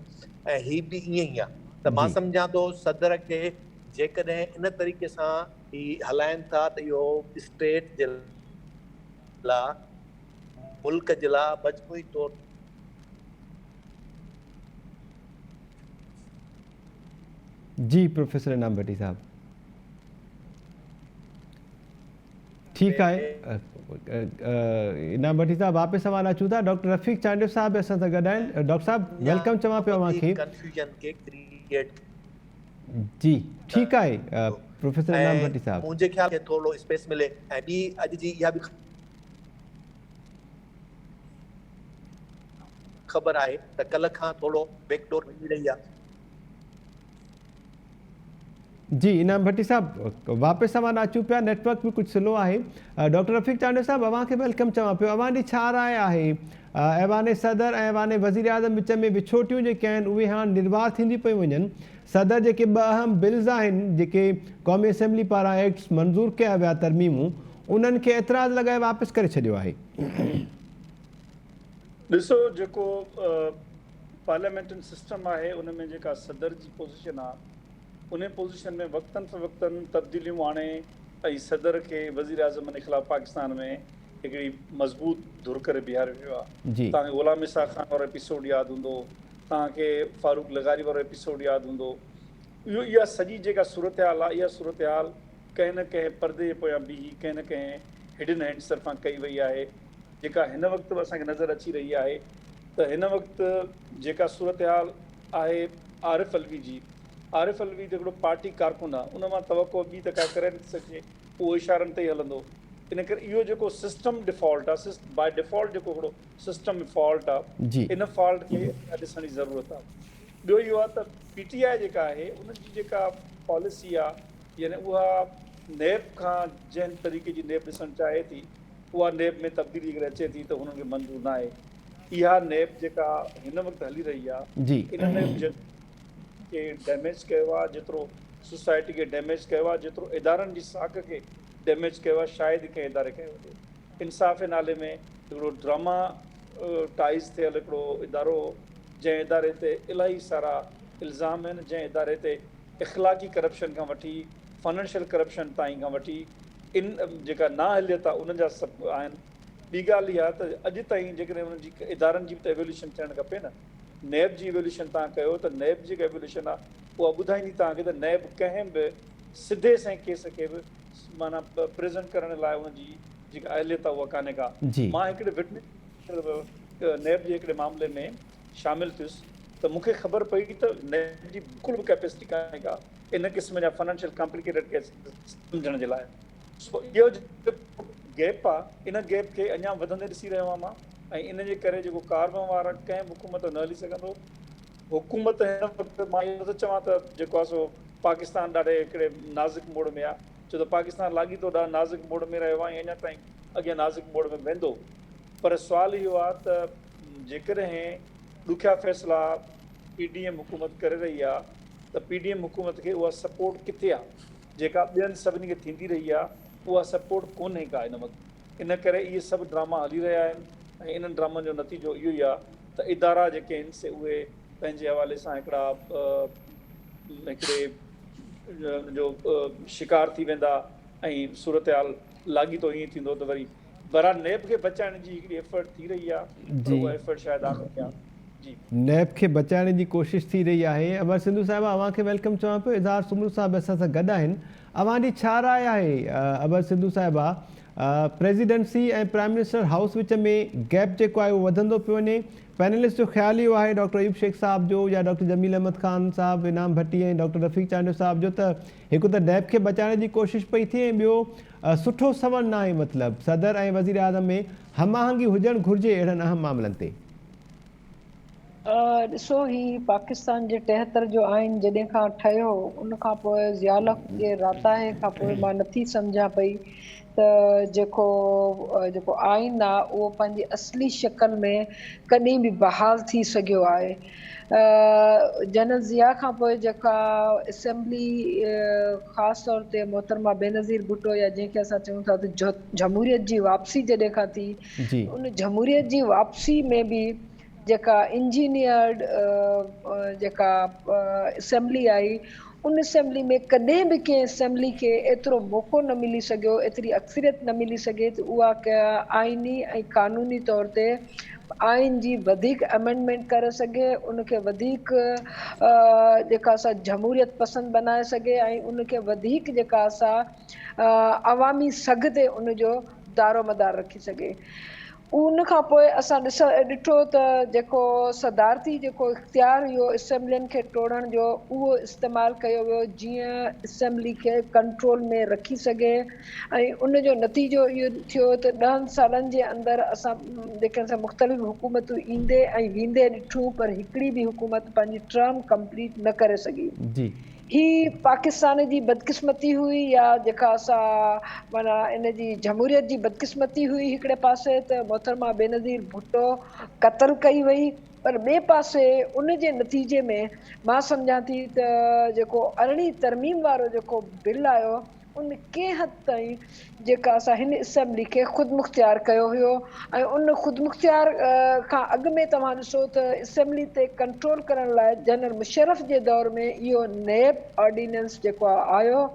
۽ هي به ائين ئي آهي ته مان سمجهان ٿو صدر کي جيڪڏهن ان طريقي سان هي هلائن ٿا ته اهو اسٽيٽ جي لا ملڪ جي لا مجموعي طور جي پروفيسر انعام ڀٽي صاحب. ٺيڪ آهي انعام ڀٽي صاحب واپس اوهان ڏانهن اچون ٿا ڊاڪٽر رفيق چانڊيو صاحب به اسان سان گڏ آهن ڊاڪٽر صاحب welcome چوان پيو اوهان کي ڪنفيوزن کي ڪريئيٽ جي ٺيڪ آهي پروفيسر انعام ڀٽي صاحب منهنجي خيال کي ٿورو اسپيس ملي ۽ ٻي اڄ جي اها به خبر آهي ته ڪلهه کان ٿورو بيڪ ڊور وڃي رهي آهي. جي انعام ڀٽي صاحب واپس اوهان ڏانهن اچون پيا نيٽ ورڪ به ڪجهه سلو آهي ڊاڪٽر رفيق چانڊيو صاحب اوهان کي welcome چوان پيو اوهان جي ڇا راء آهي ايوان صدر ۽ ايوان وزيراعظم وچ ۾ وڇوٽيون جيڪي آهن اهي هاڻ نروار ٿينديون پيون وڃن صدر جيڪي ٻه اهم بلز آهن جيڪي قومي اسيمبلي پاران ايڪٽس منظور ڪيا ويا ترميمون انهن کي اعتراض لڳائي واپس ڪري ڇڏيو آهي. ڏسو جيڪو پارليامينٽن سسٽم آهي ان ۾ جيڪا صدر جي پوزيشن آ انهي پوزيشن ۾ وقتن فوقتن تبديليون آڻي ۽ صدر کي وزيراعظم ان خلاف پاڪستان ۾ هڪڙي مضبوط ڌر ڪري بيهاريو ويو آ. توهان کي غلام اسحاق خان وارو ايپيسوڊ ياد هوندو، توهان کي فاروق لغاري وارو ايپيسوڊ ياد هوندو. اهو اها سڄي جيڪا صورتحال آ اها صورتحال ڪنهن نه ڪنهن پردي جي پويان بيهي ڪنهن نه ڪنهن هڊن هينڊس طرفان ڪئي وئي آهي. جيڪا هن وقت به اسان کي نظر اچي رهي آهي ته هن وقت جيڪا صورتحال آهي عارف علوي جي، عارف علوي ته هڪڙو پارٽي ڪارڪن آهي ان مان توقع ٻي ته ڪا ڪري نٿي سگهجي اهو اشارن تي ئي هلندو ان ڪري اهو جيڪو سسٽم ڊيفالٽ آهي باء ڊيفالٽ جيڪو هڪڙو سسٽم ۾ فالٽ آهي ان فالٽ کي ڏسڻ جي ضرورت آهي ٻيو اهو آهي ته پي ٽي آء جيڪا آهي ان جي جيڪا پاليسي آهي يعني اها نيب کان جنهن طريقي جي نيب ڏسڻ چاهي ٿي اها نيب ۾ تبديلي جيڪڏهن اچي ٿي ته هنن کي منظور ناهي. اها نيب جيڪا هن وقت هلي رهي آهي ان نيب جيترو کي ڊيميج ڪيو آهي جيترو سوسائٽي کي ڊيميج ڪيو آهي جيترو ادارن جي ساک کي ڊيميج ڪيو آهي شايد ئي ڪنهن اداري ڪيو هجي. انصاف جي نالي ۾ هڪڙو ڊراما ٽائيز ٿيل هڪڙو ادارو هو جنهن اداري تي الاهي سارا الزام آهن جنهن اداري تي اخلاقي ڪرپشن کان وٺي فنانشل ڪرپشن تائين کان وٺي ان جيڪا نااهليت آهي انهن جا سڀ آهن. ٻي ڳالهه اها ته اڄ تائين جيڪڏهن انهن جي ادارن جي به ته ايويليوشن ٿيڻ کپي نه. نيب جي ايويليوشن توهان ڪيو ته نيب جي جيڪا ايويليوشن آهي اها ٻڌائيندي توهان کي ته نيب ڪنهن به سڌي سنئين ڪيس کي به معنيٰ پريزنٽ ڪرڻ لاء ان جي جيڪا اهليت آهي اها ڪانهي ڪا. مان هڪڙي وٽنس نيب جي هڪڙي معاملي ۾ شامل ٿيس ته مون کي خبر پئي ته نيب جي بلڪل به ڪيپيسٽي ڪانهي ڪا ان قسم جا فنانشل ڪامپليڪيٽيڊ ڪيس سمجهڻ جي لاء. سو اهو جيڪو گيپ آ ان گيپ کي اڃا وڌندي ڏسي رهيو آهيان مان ۽ ان جي ڪري جيڪو ڪاروهنوار آ ڪنهن به حڪومت نه هلي سگهندو. حڪومت هن وقت مان اهو نٿو چوان ته جيڪو آ سو پاڪستان ڏاڍي هڪڙي نازڪ موڙ ۾ آ ڇو ته پاڪستان لاڳيتو ڏاڍو نازڪ موڙ ۾ رهيو آ ۽ اڃا تائين اڳيان نازڪ موڙ ۾ ويندو پر سوال اهو آ ته جيڪڏهن ڏکيا فيصلا پي ڊي ايم حڪومت ڪري رهي آ ته پي ڊي ايم حڪومت کي اها سپورٽ ڪٿي آ جيڪا ٻين سڀني کي ٿيندي رهي آ اها سپورٽ ڪونهي ڪا هن وقت ان ڪري اهي سڀ ڊراما هلي رهيا آهن ۽ انهن ڊرامن جو نتيجو اهو ئي آ ته ادارا جيڪي آهن سي اهي پنهنجي حوالي سان هڪڙا هڪڙي جو شڪار ٿي ويندا ۽ صورتحال لاڳيتو ائين ٿيندو ته وري بهرحال نيب کي بچائڻ جي هڪڙي ايفرٽ ٿي رهي آ پر اها ايفرٽ شايد آخر ڪا جي. نيب کي بچائڻ جي ڪوشش ٿي رهي آهي. امر سنڌو صاحبه اوهان کي welcome چوان پيو. اظهار سومرو صاحب به اسان سان گڏ آهن. اوهان جي ڇا راء آهي امر سنڌو صاحبه پريزيڊنسي ۽ پرائم منسٽر هائوس وچ ۾ گيپ جيڪو آهي اهو وڌندو پيو وڃي. پينلسٽ جو خيال اهو آهي ڊاڪٽر ايوب شيخ صاحب جو يا ڊاڪٽر جميل احمد خان صاحب، انعام ڀٽي ۽ ڊاڪٽر رفيق چانڊيو صاحب جو ته هڪ ته نيب کي بچائڻ جي ڪوشش پئي ٿئي ۽ ٻيو سٺو سنوڻ ناهي مطلب صدر ۽ وزيراعظم ۾ هم آهنگي هجڻ گهرجي اهڙن اهم معاملن تي. ڏسو هي پاڪستان جي 73 جو آئين جڏهن کان ٺهيو ان کان پوء ضياء الحق جي راتاهي کان پوء مان نٿي سمجهان پئي ته جيڪو جيڪو آئين آ اهو پنهنجي اصلي شڪل ۾ ڪڏهن به بحال ٿي سگهيو آهي. جنرل ضياء کان پوء جيڪا اسيمبلي خاص طور تي محترمه بينظير ڀٽو يا جنهن کي اسان چئون ٿا ته جمهوريت جي واپسي جڏهن کان ٿي ان جمهوريت جي واپسي ۾ به جيڪا انجنيئرڊ جيڪا اسيمبلي آئي ان اسيمبلي ۾ ڪڏهن به ڪنهن اسيمبلي کي ايترو موقعو نه ملي سگهيو، ايتري اڪثريت نه ملي سگهي ته اها ڪا آئيني ۽ قانوني طور تي آئين جي وڌيڪ امينڊمينٽ ڪري سگهي، ان کي وڌيڪ جيڪا سا جمهوريت پسند بنائي سگهي ۽ ان کي وڌيڪ جيڪا سا عوامي سگهه تي ان جو دارومدار رکي سگهي. ان کان پوء اسان ڏس ڏٺو ته جيڪو صدارتي جيڪو اختيار هيو اسيمبلين کي ٽوڙڻ جو اهو استعمال ڪيو ويو جيئن اسيمبلي کي ڪنٽرول ۾ رکي سگهي ۽ ان جو نتيجو اهو ٿيو ته ڏهن سالن جي اندر اسان جيڪي اسان مختلف حڪومتون ايندي ۽ ويندي ڏٺون پر هڪڙي به حڪومت پنهنجي ٽرم ڪمپليٽ نه ڪري سگهي. جي. هي پاڪستان جي بدقسمتي هئي يا جيڪا سا معنيٰ ان جي جمهوريت جي بدقسمتي هئي هڪڙي پاسي ته محترمه بينظير ڀٽو قتل ڪئي وئي پر ٻئي پاسي ان جي نتيجي ۾ مان سمجهان ٿي ته جيڪو ارڙهين ترميم وارو جيڪو بل آيو ان ڪنهن حد تائين جيڪا اسان هن اسيمبلي کي خودمختيار ڪيو هيو ۽ ان خودمختيار کان اڳ ۾ توهان ڏسو ته اسيمبلي تي ڪنٽرول ڪرڻ لاء جنرل مشرف جي دور ۾ اهو نيب آرڊيننس جيڪو آيو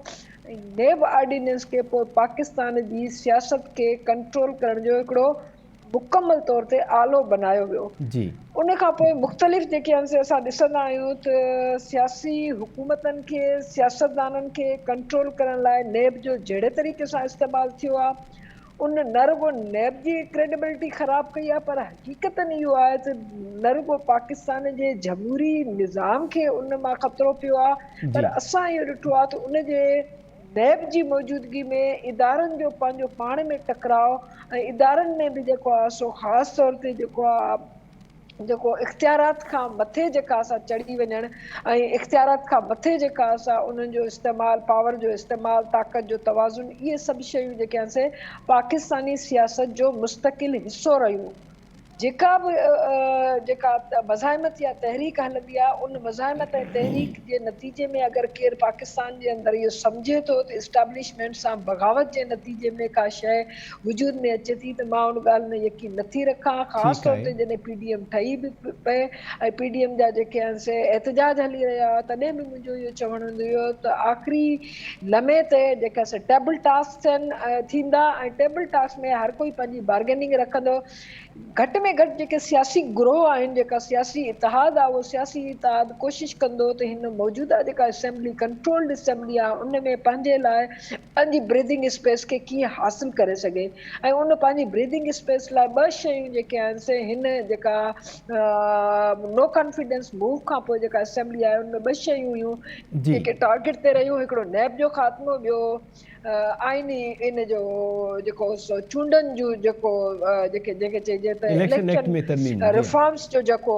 ۽ نيب آرڊيننس کي پوء پاڪستان جي سياست کي ڪنٽرول ڪرڻ جو هڪڙو مڪمل طور تي آلو بنايو ويو. جي. ان کان پوء مختلف جيڪي آهن سي اسان ڏسندا آهيون ته سياسي حڪومتن کي سياستدانن کي ڪنٽرول ڪرڻ لاء نيب جو جهڙي طريقي سان استعمال ٿيو آهي ان نه رڳو نيب جي ڪريڊبلٽي خراب ڪئي آهي پر حقيقتن اهو آهي ته نه رڳو پاڪستان جي جمهوري نظام کي ان مان خطرو پيو آهي پر اسان اهو ڏٺو آهي ته ان جي نيب جي موجودگي ۾ ادارن جو پنهنجو پاڻ ۾ ٽڪراء ۽ ادارن ۾ به جيڪو آهي سو خاص طور تي جيڪو آهي جيڪو اختيارات کان مٿي جيڪا سا چڙهي وڃڻ ۽ اختيارات کان مٿي جيڪا سا انهن جو استعمال پاور جو استعمال طاقت جو توازن اهي سڀ شيون جيڪي آهن سي پاڪستاني سياست جو مستقل حصو رهيون. جيڪا به جيڪا مزاحمت يا تحريڪ هلندي آهي ان مزاحمت ۽ تحريڪ جي نتيجي ۾ اگر ڪير پاڪستان جي اندر اهو سمجهي ٿو ته اسٽيبلشمينٽ سان بغاوت جي نتيجي ۾ ڪا شيء وجود ۾ اچي ٿي ته مان ان ڳالهه ۾ يقين نٿي رکان خاص طور تي جڏهن پي ڊي ايم ٺهي به پئي ۽ پي ڊي ايم جا جيڪي آهن سي احتجاج هلي رهيا هئا تڏهن به منهنجو اهو چوڻ هوندو هيو ته آخري لمحي تي جيڪا سي ٽيبل ٽاسڪ ٿين ٿيندا ۽ ٽيبل ٽاسڪ ۾ هر ڪوئي پنهنجي بارگيننگ رکندو گهٽ ۾ گهٽ جيڪي سياسي گروهه آهن جيڪا سياسي اتحاد آهي اهو سياسي اتحاد ڪوشش ڪندو ته هن موجوده جيڪا اسيمبلي ڪنٽرولڊ اسيمبلي آهي ان ۾ پنهنجي لاء پنهنجي بريدنگ اسپيس کي ڪيئن حاصل ڪري سگهي ۽ ان پنهنجي بريدنگ اسپيس لاء ٻه شيون جيڪي آهن سي هن جيڪا نو ڪانفيڊنس موو کان پوء جيڪا اسيمبلي آهي ان ۾ ٻه شيون هيون جيڪي ٽارگيٽ تي رهيون هڪڙو نيب جو خاتمو ٻيو آئيني ان جو جيڪو سو چونڊن جون جيڪو جيڪي جنهن کي چئجي ته اليڪشن ريفارمز جو جيڪو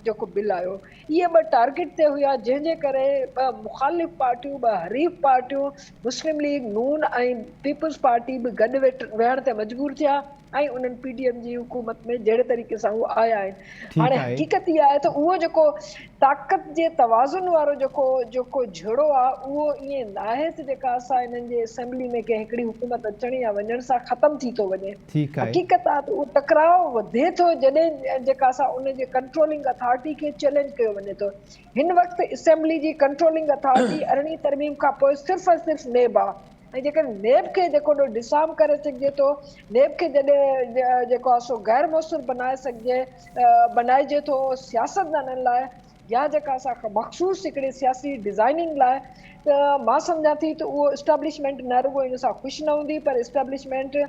جيڪو بل آيو اهي ٻه ٽارگيٽ تي هيا جنهن جي ڪري ٻه مخالف پارٽيون ٻه حريف پارٽيون مسلم ليگ نون ۽ پيپلز پارٽي به گڏ ويهڻ تي مجبور ٿيا ۽ انهن پي ڊي ايم جي حڪومت ۾ جهڙي طريقي سان هو آيا آهن هاڻي حقيقت اها آهي ته اهو جيڪو طاقت جي توازن وارو جيڪو جيڪو جهيڙو آهي اهو ائين ناهي ته جيڪا اسان انهن جي اسيمبلي ۾ ڪنهن هڪڙي حڪومت اچڻ يا وڃڻ سان ختم ٿي ٿو وڃي حقيقت آهي ته اهو ٽڪراء وڌي ٿو جڏهن جيڪا اسان ان جي ڪنٽرولنگ اٿارٽي کي چئلينج ڪيو وڃي ٿو هن وقت اسيمبلي جي ڪنٽرولنگ اٿارٽي ارڙهين ترميم کان پوء صرف ۽ صرف نيب آهي. ۽ جيڪڏهن نيب کي جيڪو ڊسارم ڪري سگهجي ٿو، نيب کي جڏهن جيڪو آهي سو غير موثر بنائي سگهجي بنائجي ٿو سياستدانن لاء يا جيڪا اسان مخصوص هڪڙي سياسي ڊزائننگ لاء ته مان سمجهان ٿي ته اهو اسٽيبلشمينٽ نه رڳو ان سان خوش نه هوندي پر اسٽيبلشمينٽ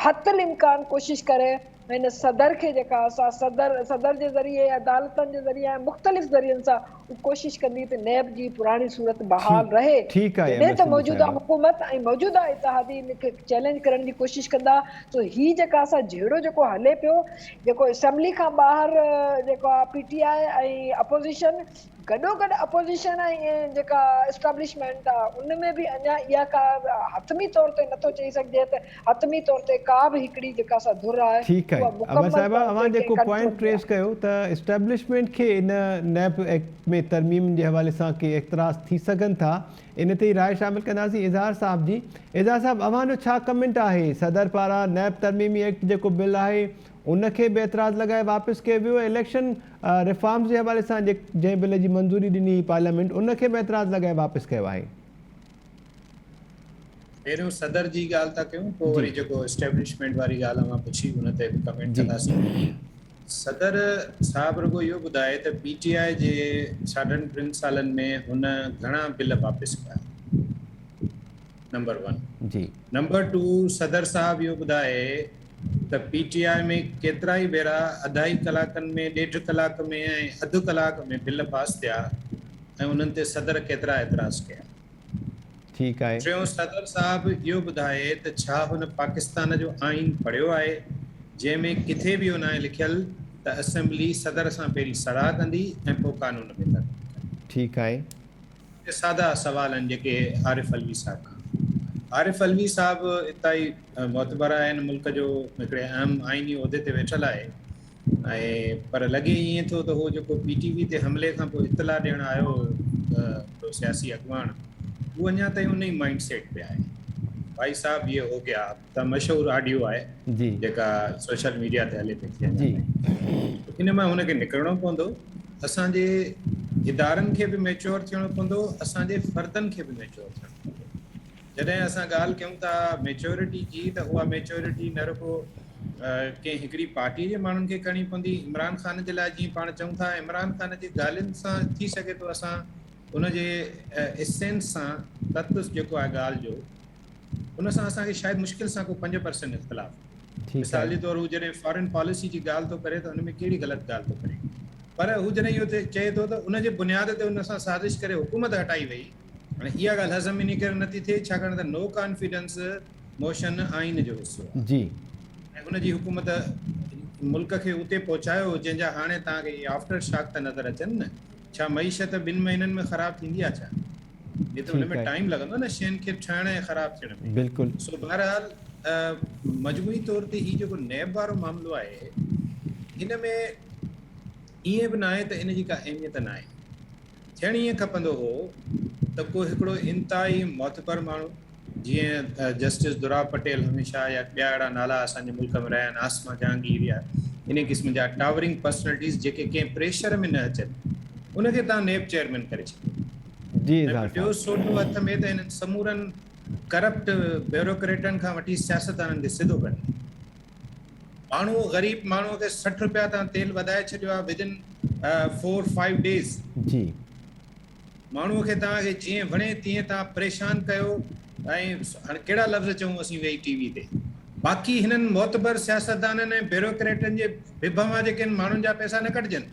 حت الامڪان ڪوشش ڪري هن صدر کي جيڪا سا صدر صدر جي ذريعي عدالتن جي ذريعي ۽ مختلف ذريعن سان هو ڪوشش ڪندي ته نيب جي پراڻي صورت بحال رهي ٺيڪ آهي جڏهن ته امر سنڌي موجوده صاحبه. حڪومت ۽ موجوده اتحادي ان کي چئلينج ڪرڻ جي ڪوشش ڪندا سو هي جيڪا سا جهيڙو جيڪو هلي پيو جيڪو اسيمبلي کان ٻاهر جيڪو آ پي ٽي آء ۽ اپوزيشن گڏوگڏ اپوزيشن ۽ جيڪا اسٽيبلشمينٽ آ ان ۾ به اڃا اها ڪا حتمي طور تي نٿو چئي سگهجي ته حتمي طور تي ڪا به هڪڙي جيڪا سا ڌر آهي ٺيڪ آهي اها امر مڪمل صاحبه طور تي اوهان ڪنهن جيڪو ڪنٽرول پوائنٽ ۾ ٽريس آهي. ڪيو ته اسٽيبلشمينٽ کي ان نيب ايڪٽ ۾ ترميمن جي حوالي سان ڪي اعتراض ٿي سگهن ٿا ان تي ئي راء شامل ڪنداسين اظهار صاحب جي اظهار صاحب اوهان جو ڇا ڪمينٽ آهي صدر پاران نيب ترميمي ايڪٽ جيڪو بل آهي ان کي به اعتراض لڳائي واپس ڪيو ويو ۽ اليڪشن ريفارمز جي حوالي سان جنهن بل جي منظوري ڏني هئي پارليامينٽ ان کي به اعتراض لڳائي واپس ڪيو آهي. پهريون صدر جي ڳالهه ٿا ڪيون پوء وري جيڪو اسٽيبلشمينٽ واري ڳالهه اوهان پڇي ان تي به ڪمينٽ ڪنداسين. صدر صاحب رڳو اهو ٻڌائي ته پي ٽي آء جي ساڍن ٽن سالن ۾ هن گهڻا بل واپس ڪيا؟ Number one. جي. نمبر ٽو صدر صاحب اهو ٻڌائي ته پي ٽي آء ۾ ڪيترائي ڀيرا اڍائي ڪلاڪن ۾ ڏيڍ ڪلاڪ ۾ ۽ اڌ ڪلاڪ ۾ بل پاس ٿيا ۽ انهن تي صدر ڪيترا اعتراض ڪيا. ٺيڪ آهي. ٽيون صدر صاحب اهو ٻڌائي ته ڇا هن پاڪستان جو آئين پڙهيو آهي جنهن ۾ ڪٿي به اهو ناهي لکيل ته اسيمبلي صدر سان پهرين صلاح ڪندي ۽ پوء قانون ۾ ترميم ڪندي. ٺيڪ آهي. اهي سادا سوال آهن جيڪي عارف علوي صاحب کان عارف علوي صاحب اتائي معتبر آهن ملڪ جو هڪڙي اهم آئيني عهدي تي ويٺل آهي ۽ پر لڳي ائين ٿو ته هو جيڪو پي ٽي وي تي حملي کان پوء اطلاع ڏيڻ آيو هو سياسي اڳواڻ هو اڃا تائين ان ئي مائنڊ سيٽ تي آهي ڀائي صاحب يه هو گيا ته مشهور آڊيو آهي جيڪا سوشل ميڊيا تي هلي پئي ٿي اڃا تائين ان مان هن کي نڪرڻو پوندو اسان جي ادارن کي به ميچوئر ٿيڻو پوندو، اسان جي فردن کي به ميچوئر ٿيڻو پوندو. جڏهن اسان ڳالهه ڪيون ٿا ميچوئرٽي جي ته اها ميچوئرٽي نه رڳو ڪنهن هڪڙي پارٽي جي ماڻهن کي ڪرڻي پوندي، عمران خان جي لاء جيئن پاڻ چئون ٿا عمران خان جي ڳالهين سان ٿي سگهي ٿو اسان ان جي اسينس سان تت جيڪو آهي ڳالهه جو ان سان اسان کي شايد مشڪل سان ڪو 5% اختلاف هجي. مثال جي طور هو جڏهن فارين پاليسي جي ڳالهه ٿو ڪري ته ان ۾ ڪهڙي غلط ڳالهه ٿو ڪري پر هو جڏهن اهو چئي ٿو ته ان جي بنياد تي ان سان سازش ڪري حڪومت هٽائي وئي هاڻي اها ڳالهه هضم انهي ڪري نٿي ٿئي ڇاڪاڻ ته نو ڪانفيڊنس موشن آئين جو حصو آهي جي ۽ ان جي حڪومت ملڪ کي اتي پهچايو جنهن جا هاڻي توهان کي اهي آفٽر شاڪ ٿا نظر اچن نه ڇا معيشت ٻن مهينن ۾ خراب ٿيندي آهي ڇا؟ جي ته ان ۾ ٽائيم لڳندو نه شين کي ٺهڻ ۽ خراب ٿيڻ ۾. بلڪل. سو بهرحال مجموعي طور تي هي جيڪو نيب وارو معاملو آهي هن ۾ ائين به ناهي ته ان جي ڪا اهميت ناهي. ٿيڻ ائين کپندو هو ته ڪو هڪڙو انتهائي معتبر ماڻهو جيئن جسٽس دراب پٽيل هميشه يا ٻيا اهڙا نالا اسان جي ملڪ ۾ رهيا آهن عاصمه جهانگير يا انهي قسم جا ٽاورنگ پرسنلٽيز جيڪي ڪنهن پريشر ۾ نه اچن ان کي توهان نيب چيئرمين ڪري ڇڏيو جي ۽ اظهار پوء ڏيو صاحب. سوٽو هٿ ۾ ته انهن سمورن ڪرپٽ بيوروڪريٽن کان وٺي سياستدانن کي سڌو ڪري ڏيو. ماڻهو غريب ماڻهو کي 60 روپيا تان تيل وڌائي ڇڏيو آهي within four five days. جي. ماڻهوء کي توهان کي جيئن وڻي تيئن توهان پريشان ڪيو ۽ هاڻي ڪهڙا لفظ چئون اسين ويهي ٽي وي تي. باقي هنن معتبر سياستدانن ۽ بيوروڪريٽن جي ڀڀ مان جيڪي هن ماڻهن جا پئسا نه ڪڍجن.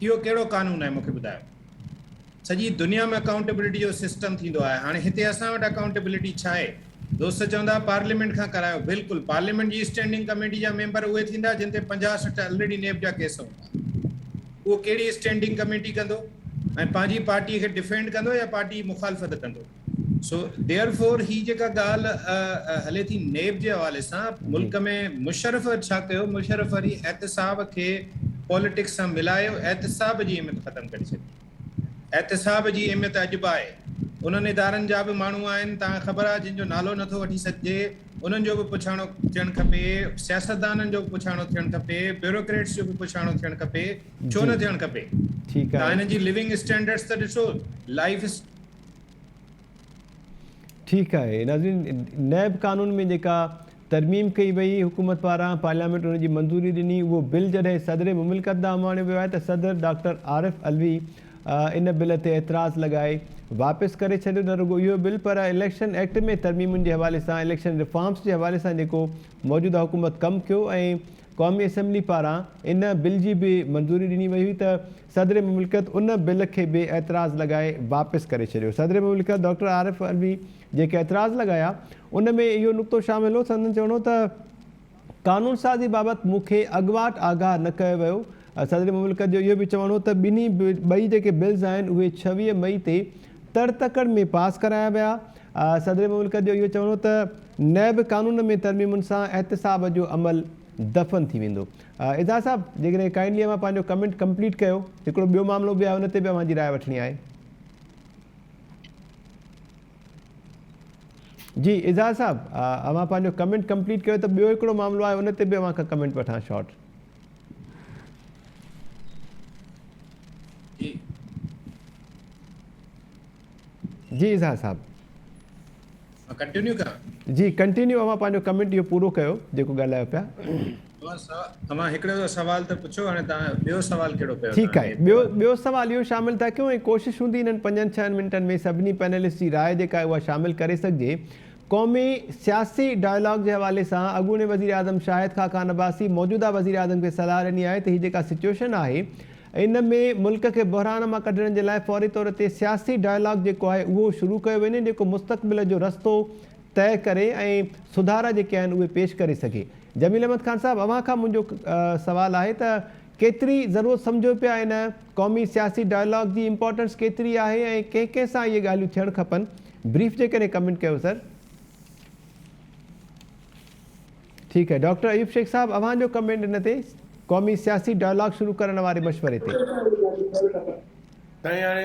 اهو ڪهڙو قانون آهي مون کي ٻڌايو. سڄي دنيا ۾ اڪائونٽيبلٽي جو سسٽم ٿيندو آهي هاڻي هتي اسان وٽ اڪائونٽيبلٽي ڇا آهي؟ دوست چوندا پارليامينٽ کان ڪرايو بلڪل پارليامينٽ جي اسٽينڊنگ ڪميٽي جا ميمبر اهي ٿيندا جن تي 50 60 الريڊي نيب جا ڪيس هوندا. اهو ڪهڙي اسٽينڊنگ ڪميٽي ڪندو ۽ پنهنجي پارٽي کي ڊفينڊ ڪندو يا پارٽي جي مخالفت ڪندو سو ديئر فور هي جيڪا ڳالهه هلي ٿي نيب جي حوالي سان ملڪ ۾ مشرف ڇا ڪيو مشرف وري احتساب کي پاليٽڪس سان ملايو احتساب جي اهميت ختم ڪري ڇڏي احتساب جي اهميت اڄ به آهي انهن ادارن جا به ماڻهو آهن توهان کي خبر آهي جن جو نالو نٿو وٺي سگهجي انهن جو به پڇاڻو ٿيڻ کپي، سياستدانن جو به پڇاڻو ٿيڻ کپي، بيوروڪريٽس جو به پڇاڻو ٿيڻ کپي، ڇو نه ٿيڻ کپي؟ ٺيڪ توهان آهي. هنن جي لوينگ اسٽينڊرڊس ته ڏسو، لائيف. ٺيڪ آهي ناظرين نيب قانون ۾ جيڪا ترميم ڪئي وئي حڪومت پاران پارليامينٽ ان جي منظوري ڏني اهو بل جڏهن صدر مملڪت ڏانهن اماڻيو ويو آهي ته صدر ڊاڪٽر عارف علوي ان بل تي اعتراض لڳائي واپس ڪري ڇڏيو نه رڳو اهو بل پر اليڪشن ايڪٽ ۾ ترميمن جي حوالي سان اليڪشن ريفارمز جي حوالي سان جيڪو موجوده حڪومت ڪم ڪيو ۽ قومي اسيمبلي پاران ان بل جي به منظوري ڏني وئي هئي ته صدر مملڪت ان بل کي به اعتراض لڳائي واپس ڪري ڇڏيو. صدر مملڪت ڊاڪٽر عارف علوي جيڪي اعتراض لڳايا ان ۾ اهو نقطو شامل هو سندن چوڻ هو ته قانون سازي بابت مون کي اڳواٽ آگاهه نه ڪيو ويو. صدر مملڪت جو اهو به چوڻ هو ته ٻنهي ٻئي جيڪي بلز آهن اهي 26 مئي تي تڙ تڪڙ ۾ پاس ڪرايا ويا. صدر مملڪت جو اهو چوڻ هو ته نيب قانون ۾ ترميمن سان احتساب جو عمل دفن ٿي ويندو. اعجاز صاحب جيڪڏهن ڪائنڊلي اوهان پنهنجو ڪمينٽ ڪمپليٽ ڪيو هڪڙو ٻيو معاملو به آهي ان تي به اوهان جي راء وٺڻي آهي. جي اعجاز صاحب اوهان پنهنجو ڪمينٽ ڪمپليٽ ڪيو ته ٻيو هڪڙو معاملو آهي ان تي به اوهان کان ڪمينٽ وٺان شارٽ. جي. جي اظهار صاحب. مان ڪنٽينيو ڪران. جي ڪنٽينيو اوهان پنهنجو ڪمينٽ اهو پورو ڪيو جيڪو ڳالهايو پيا. اوهان هڪڙو سوال ته پڇيو هاڻي توهان ٻيو سوال ڪهڙو ڪيو ٺيڪ آهي ٻيو ٻيو سوال اهو شامل ٿا ڪيون ۽ ڪوشش هوندي انهن پنجن ڇهن منٽن ۾ سڀني پينلسٽ جي راء جيڪا آهي اها شامل ڪري سگهجي قومي سياسي ڊائلاگ جي حوالي سان اڳوڻي وزيراعظم شاهد خاقان عباسي موجوده وزيراعظم کي صلاح ڏني آهي ته هي جيڪا سچوئيشن آهي ان ۾ ملڪ کي بحران مان ڪڍڻ جي لاء فوري طور تي سياسي ڊائلاگ جيڪو آهي اهو شروع ڪيو وڃي جيڪو مستقبل جو رستو طئي ڪري ۽ سڌارا جيڪي آهن اهي پيش ڪري سگهي. جميل احمد خان صاحب اوهان کان منهنجو سوال آهي ته ڪيتري ضرورت سمجهو پيا ان قومي سياسي ڊائلاگ جي امپارٽنس ڪيتري آهي ۽ ڪنهن ڪنهن سان اهي ڳالهيون ٿيڻ کپن بريف جيڪڏهن ڪمينٽ ڪيو سر. ٺيڪ آهي ڊاڪٽر ايوب شيخ صاحب اوهان جو ڪمينٽ ان تي قومي سياسي ڊائلاگ شروع ڪرڻ واري مشوري تي. سائين هاڻي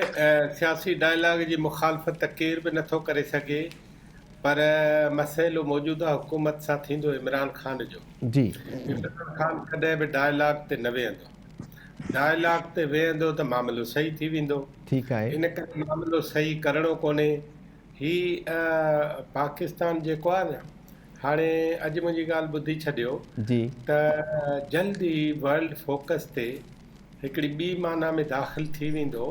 سياسي ڊائلاگ جي مخالفت ته ڪير به نٿو ڪري سگهي پر مسئلو موجوده حڪومت سان ٿيندو عمران خان جو. جي. عمران خان ڪڏهن به ڊائلاگ تي نه ويهندو. ڊائلاگ تي ويهندو ته معاملو صحيح ٿي ويندو. ٺيڪ آهي. ان ڪري معاملو صحيح ڪرڻو ڪونهي. هي پاڪستان جيڪو آهي نه هاڻي اڄ منهنجي ڳالهه ٻڌي ڇڏيو جي. ته جلد ئي ورلڊ فوڪس تي هڪڙي ٻي معنيٰ ۾ داخل ٿي ويندو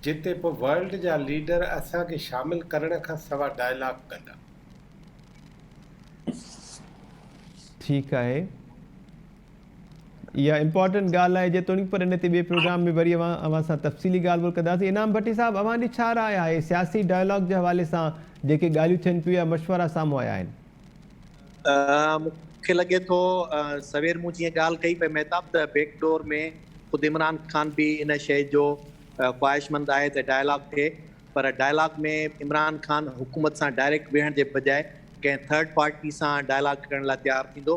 جتي پوء ورلڊ جا ليڊر اسان کي شامل ڪرڻ کان سوا ڊائلاگ ڪندا. ٺيڪ آهي. اها امپارٽنٽ ڳالهه آهي جيتوڻيڪ پر ان تي ٻئي پروگرام ۾ وري اوهان اوهان سان تفصيلي ڳالهه ٻولهه ڪنداسين. انعام ڀٽي صاحب اوهان جي ڇا راء آهي سياسي ڊائلاگ جي حوالي سان جيڪي ڳالهيون ٿين پيون يا مشورا سامهون آيا آهن. مون کي لڳي ٿو سوير مون جيئن ڳالهه ڪئي پئي مهتاب ته بيڪ ڊور ۾ خود عمران خان به ان شيء جو خواهشمند آهي ته ڊائلاگ ٿئي پر ڊائلاگ ۾ عمران خان حڪومت سان ڊائريڪٽ ويهڻ جي بجاء ڪنهن ٿرڊ پارٽي سان ڊائلاگ ڪرڻ لاء تيار ٿيندو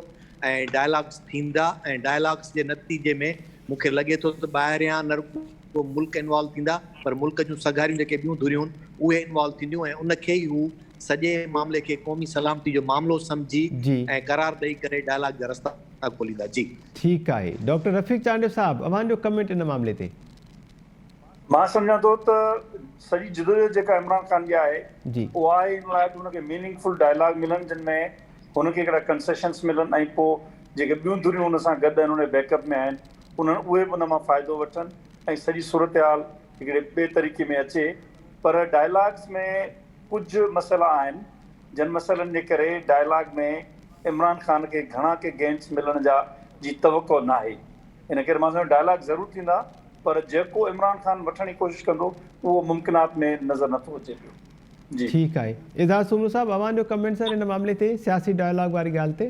۽ ڊائلاگس ٿيندا ۽ ڊائلاگس جي نتيجي ۾ مون کي لڳي ٿو ته ٻاهريان نه رڳو ملڪ انوالو ٿيندا پر ملڪ جون سگهاريون جيڪي ٻيون ڌريون اهي انوالو ٿينديون ۽ ان کي ئي هو سڄي معاملي کي قومي سلامتي جو معاملو سمجهي ۽ قرار ڏئي ڪري ڊائلاگ جا رستا کوليندا. جي. ٺيڪ آهي ڊاڪٽر رفيق چانڊيو صاحب اوهان جو ڪمينٽ ان معاملي تي. مان سمجهان ٿو ته سڄي جدوجهد جيڪا عمران خان جي آهي اها آهي ان لاء ته هن کي ميننگ فل ڊائلاگ ملن جن ۾ هن کي هڪڙا ڪنسيشنس ملن ۽ پوء جيڪي ٻيون ڌريون هن سان گڏ آهن ان جي بيڪ اپ ۾ آهن انهن اهي به ان مان فائدو وٺن ۽ سڄي صورتحال هڪڙي ٻئي طريقي ۾ اچي پر ڊائلاگس ۾ ڪجهه مسئلا آهن جن مسئلن جي ڪري ڊائلاگ ۾ عمران خان کي گهڻا ڪي گينس ملڻ جا جي توقع ناهي ان ڪري مان سمجهان ٿو ڊائلاگ ضرور ٿيندا پر جيڪو عمران خان وٺڻ جي ڪوشش ڪندو اهو ممڪنات ۾ نظر نٿو اچي پيو. جي. ٺيڪ آهي اظهار سومرو صاحب اوهان جو ڪمينٽ سر ان معاملي تي سياسي ڊائلاگ واري ڳالهه تي.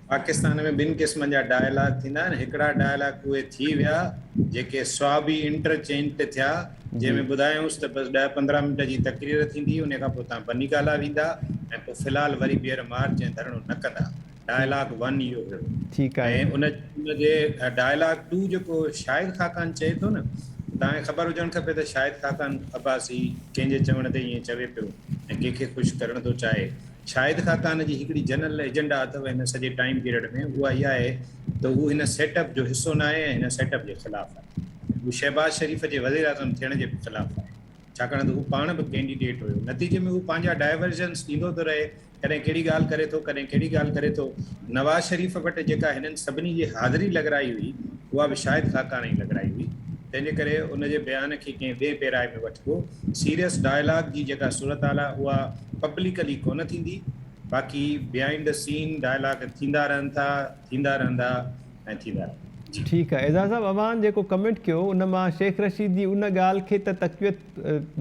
پاڪستان ۾ ٻن قسمن جا ڊائلاگ ٿيندا آهن هڪڙا ڊائلاگ اهي ٿي ويا جيڪي سوابي انٽر چينج تي ٿيا جنهن ۾ ٻڌايائونس ته بس ڏهه 15 منٽ جي تقرير ٿيندي ان کان پوء توهان بني گالا ويندا ۽ پوء في الحال وري ٻيهر مارچ ۽ ڌرڻو نه ڪندا. ڊائلاگ ون اهو هيو ٺيڪ آهي. ۽ ان ان جي ڊائلاگ ٽو جيڪو شاهد خاقان چئي ٿو نه توهان کي خبر هجڻ کپي ته شاهد خاقان عباسي ڪنهن جي چوڻ تي ائين چوي پيو ۽ ڪنهن کي خوش ڪرڻ ٿو چاهي. شاهد خاقان جي هڪڙي جنرل ايجنڊا اٿو هن سڄي ٽائيم پيريڊ ۾ اها اها آهي ته هو هن سيٽ اپ جو حصو ناهي ۽ هن سيٽ اپ جي خلاف آهي. هو شهباز شريف جي وزيراعظم ٿيڻ جي به خلاف آهي. ڇاڪاڻ ته هو پاڻ به ڪينڊيڊيٽ هيو. نتيجي ۾ هو پنهنجا ڊائيورجنس ڏيندو ٿو رهي، ڪڏهن ڪهڙي ڳالهه ڪري ٿو، ڪڏهن ڪهڙي ڳالهه ڪري ٿو. نواز شريف وٽ جيڪا هنن سڀني جي حاضري لڳرائي هئي، اها به شاهد خاقان ئي لڳرائي هئي. تنهن جي ڪري ان جي بيان کي ڪنهن ٻئي پيرائي ۾ وٺبو. سيريس ڊائلاگ جي جيڪا صورتحال آهي، اها پبلڪلي ڪونه ٿيندي. باقي بيهائينڊ the سين ڊائلاگ ٿيندا رهن ٿا، ٿيندا رهندا ۽ ٿيندا رهندا. جي. ٺيڪ آهي اعجاز صاحب اوهان جيڪو ڪمينٽ ڪيو ان مان شيخ رشيد جي ان ڳالهه کي ته تقويت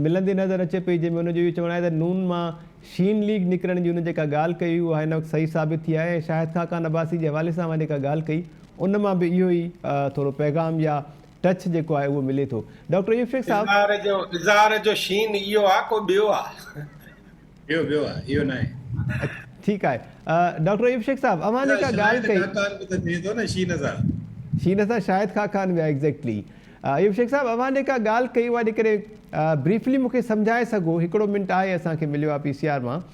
ملندي نظر اچي پئي جنهن ۾ ان جو اهو چوڻ آهي ته نون مان شين ليگ نڪرڻ جي ان جيڪا ڳالهه ڪئي هئي اها هن وقت صحيح ثابت ٿي آهي ۽ شاهد خاقان عباسي جي حوالي سان اوهان جيڪا ڳالهه ڪئي ان مان به اهو ئي ٿورو پيغام يا ٽچ جيڪو آهي اهو ملي ٿو ڊاڪٽر ايوب شيخ صاحب. اظهار جو اظهار جو شين اهو آ ڪو ٻيو آ. ٻيو ٻيو آ اهو ناهي. ٺيڪ آهي ڊاڪٽر ايوب شيخ صاحب اوهان جيڪا ڳالهه ڪئي. شاهد خاقان به ته ٿئي ٿو نه شين سان. شين سان شاهد خاقان به آهي ايگزيڪٽلي. ايوب شيخ صاحب اوهان جيڪا ڳالهه ڪئي اها جيڪڏهن بريفلي مون کي سمجهائي سگهو هڪڙو منٽ آهي اسان کي مليو آهي پي سي آر مان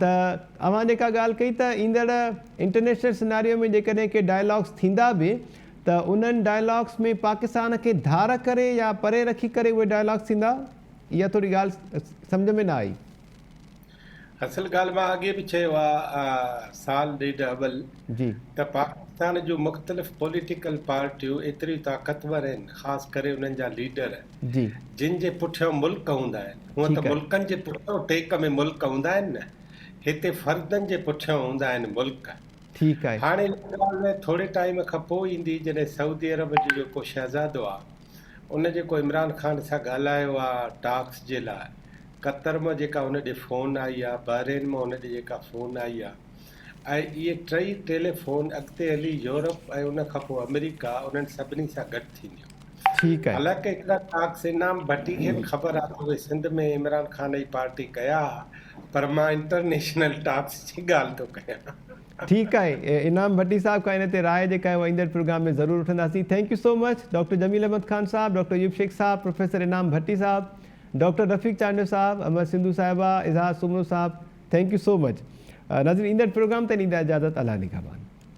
ته اوهان جيڪا ڳالهه ڪئي ته ايندڙ انٽرنيشنل سيناريو ۾ جيڪڏهن ڪي ڊائلاگس ٿيندا به ته انهن ڊائلاگس ۾ پاڪستان کي ڌار ڪري يا پري رکي ڪري اهي ڊائلاگس ٿيندا اها ٿوري ڳالهه سمجهه ۾ نه آئي. اصل ڳالهه مان اڳي به چيو آ سال ڏيڍ اول جي. ته پاڪستان جون مختلف پوليٽيڪل پارٽيون ايتريون طاقتور آهن خاص ڪري انهن جا ليڊر جي. جن جي پٺيان ملڪ هوندا آهن هونئن ته ٺيڪ آهي. ملڪن جي پٺيان ٽيڪ ۾ ملڪ هوندا آهن نه هتي فردن جي پٺيان هوندا آهن ملڪ. ٺيڪ آهي. هاڻي اها ڳالهه ٿوري ٽائيم کان پوء ايندي جڏهن سعودي عرب جو جيڪو شهزادو آ ان جيڪو عمران خان سان ڳالهايو آ ٽاڪس جي لاء قطر مان جيڪا ان ڏي فون آئي آ بحرين مان ان ڏي جيڪا فون آئي آ ۽ اهي ٽئي ٽيلي فون اڳتي هلي يورپ ۽ ان کان پوء آمريڪا انهن سڀني سان گڏ ٿينديون. ٺيڪ آهي. حالانڪه هڪڙا ٽاڪس انعام ڀٽي کي به خبر آ ته اهي سنڌ ۾ عمران خان جي پارٽي ڪيا ها پر مان انٽرنيشنل ٽاڪس جي ڳالهه ٿو ڪيان. ٺيڪ آهي انعام ڀٽي صاحب کان ان تي راء جيڪا آهي اها ايندڙ پروگرام ۾ ضرور وٺنداسين thank you so much doctor Jamil Ahmed Khan صاحب ڊاڪٽر ايوب شيخ صاحب پروفيسر انعام ڀٽي صاحب ڊاڪٽر رفيق چانڊيو صاحب امر سنڌو صاحبه اظهار سومرو صاحب thank you so much ناظرين ايندڙ پروگرام تائين ڏيندا اجازت الله نگهبان.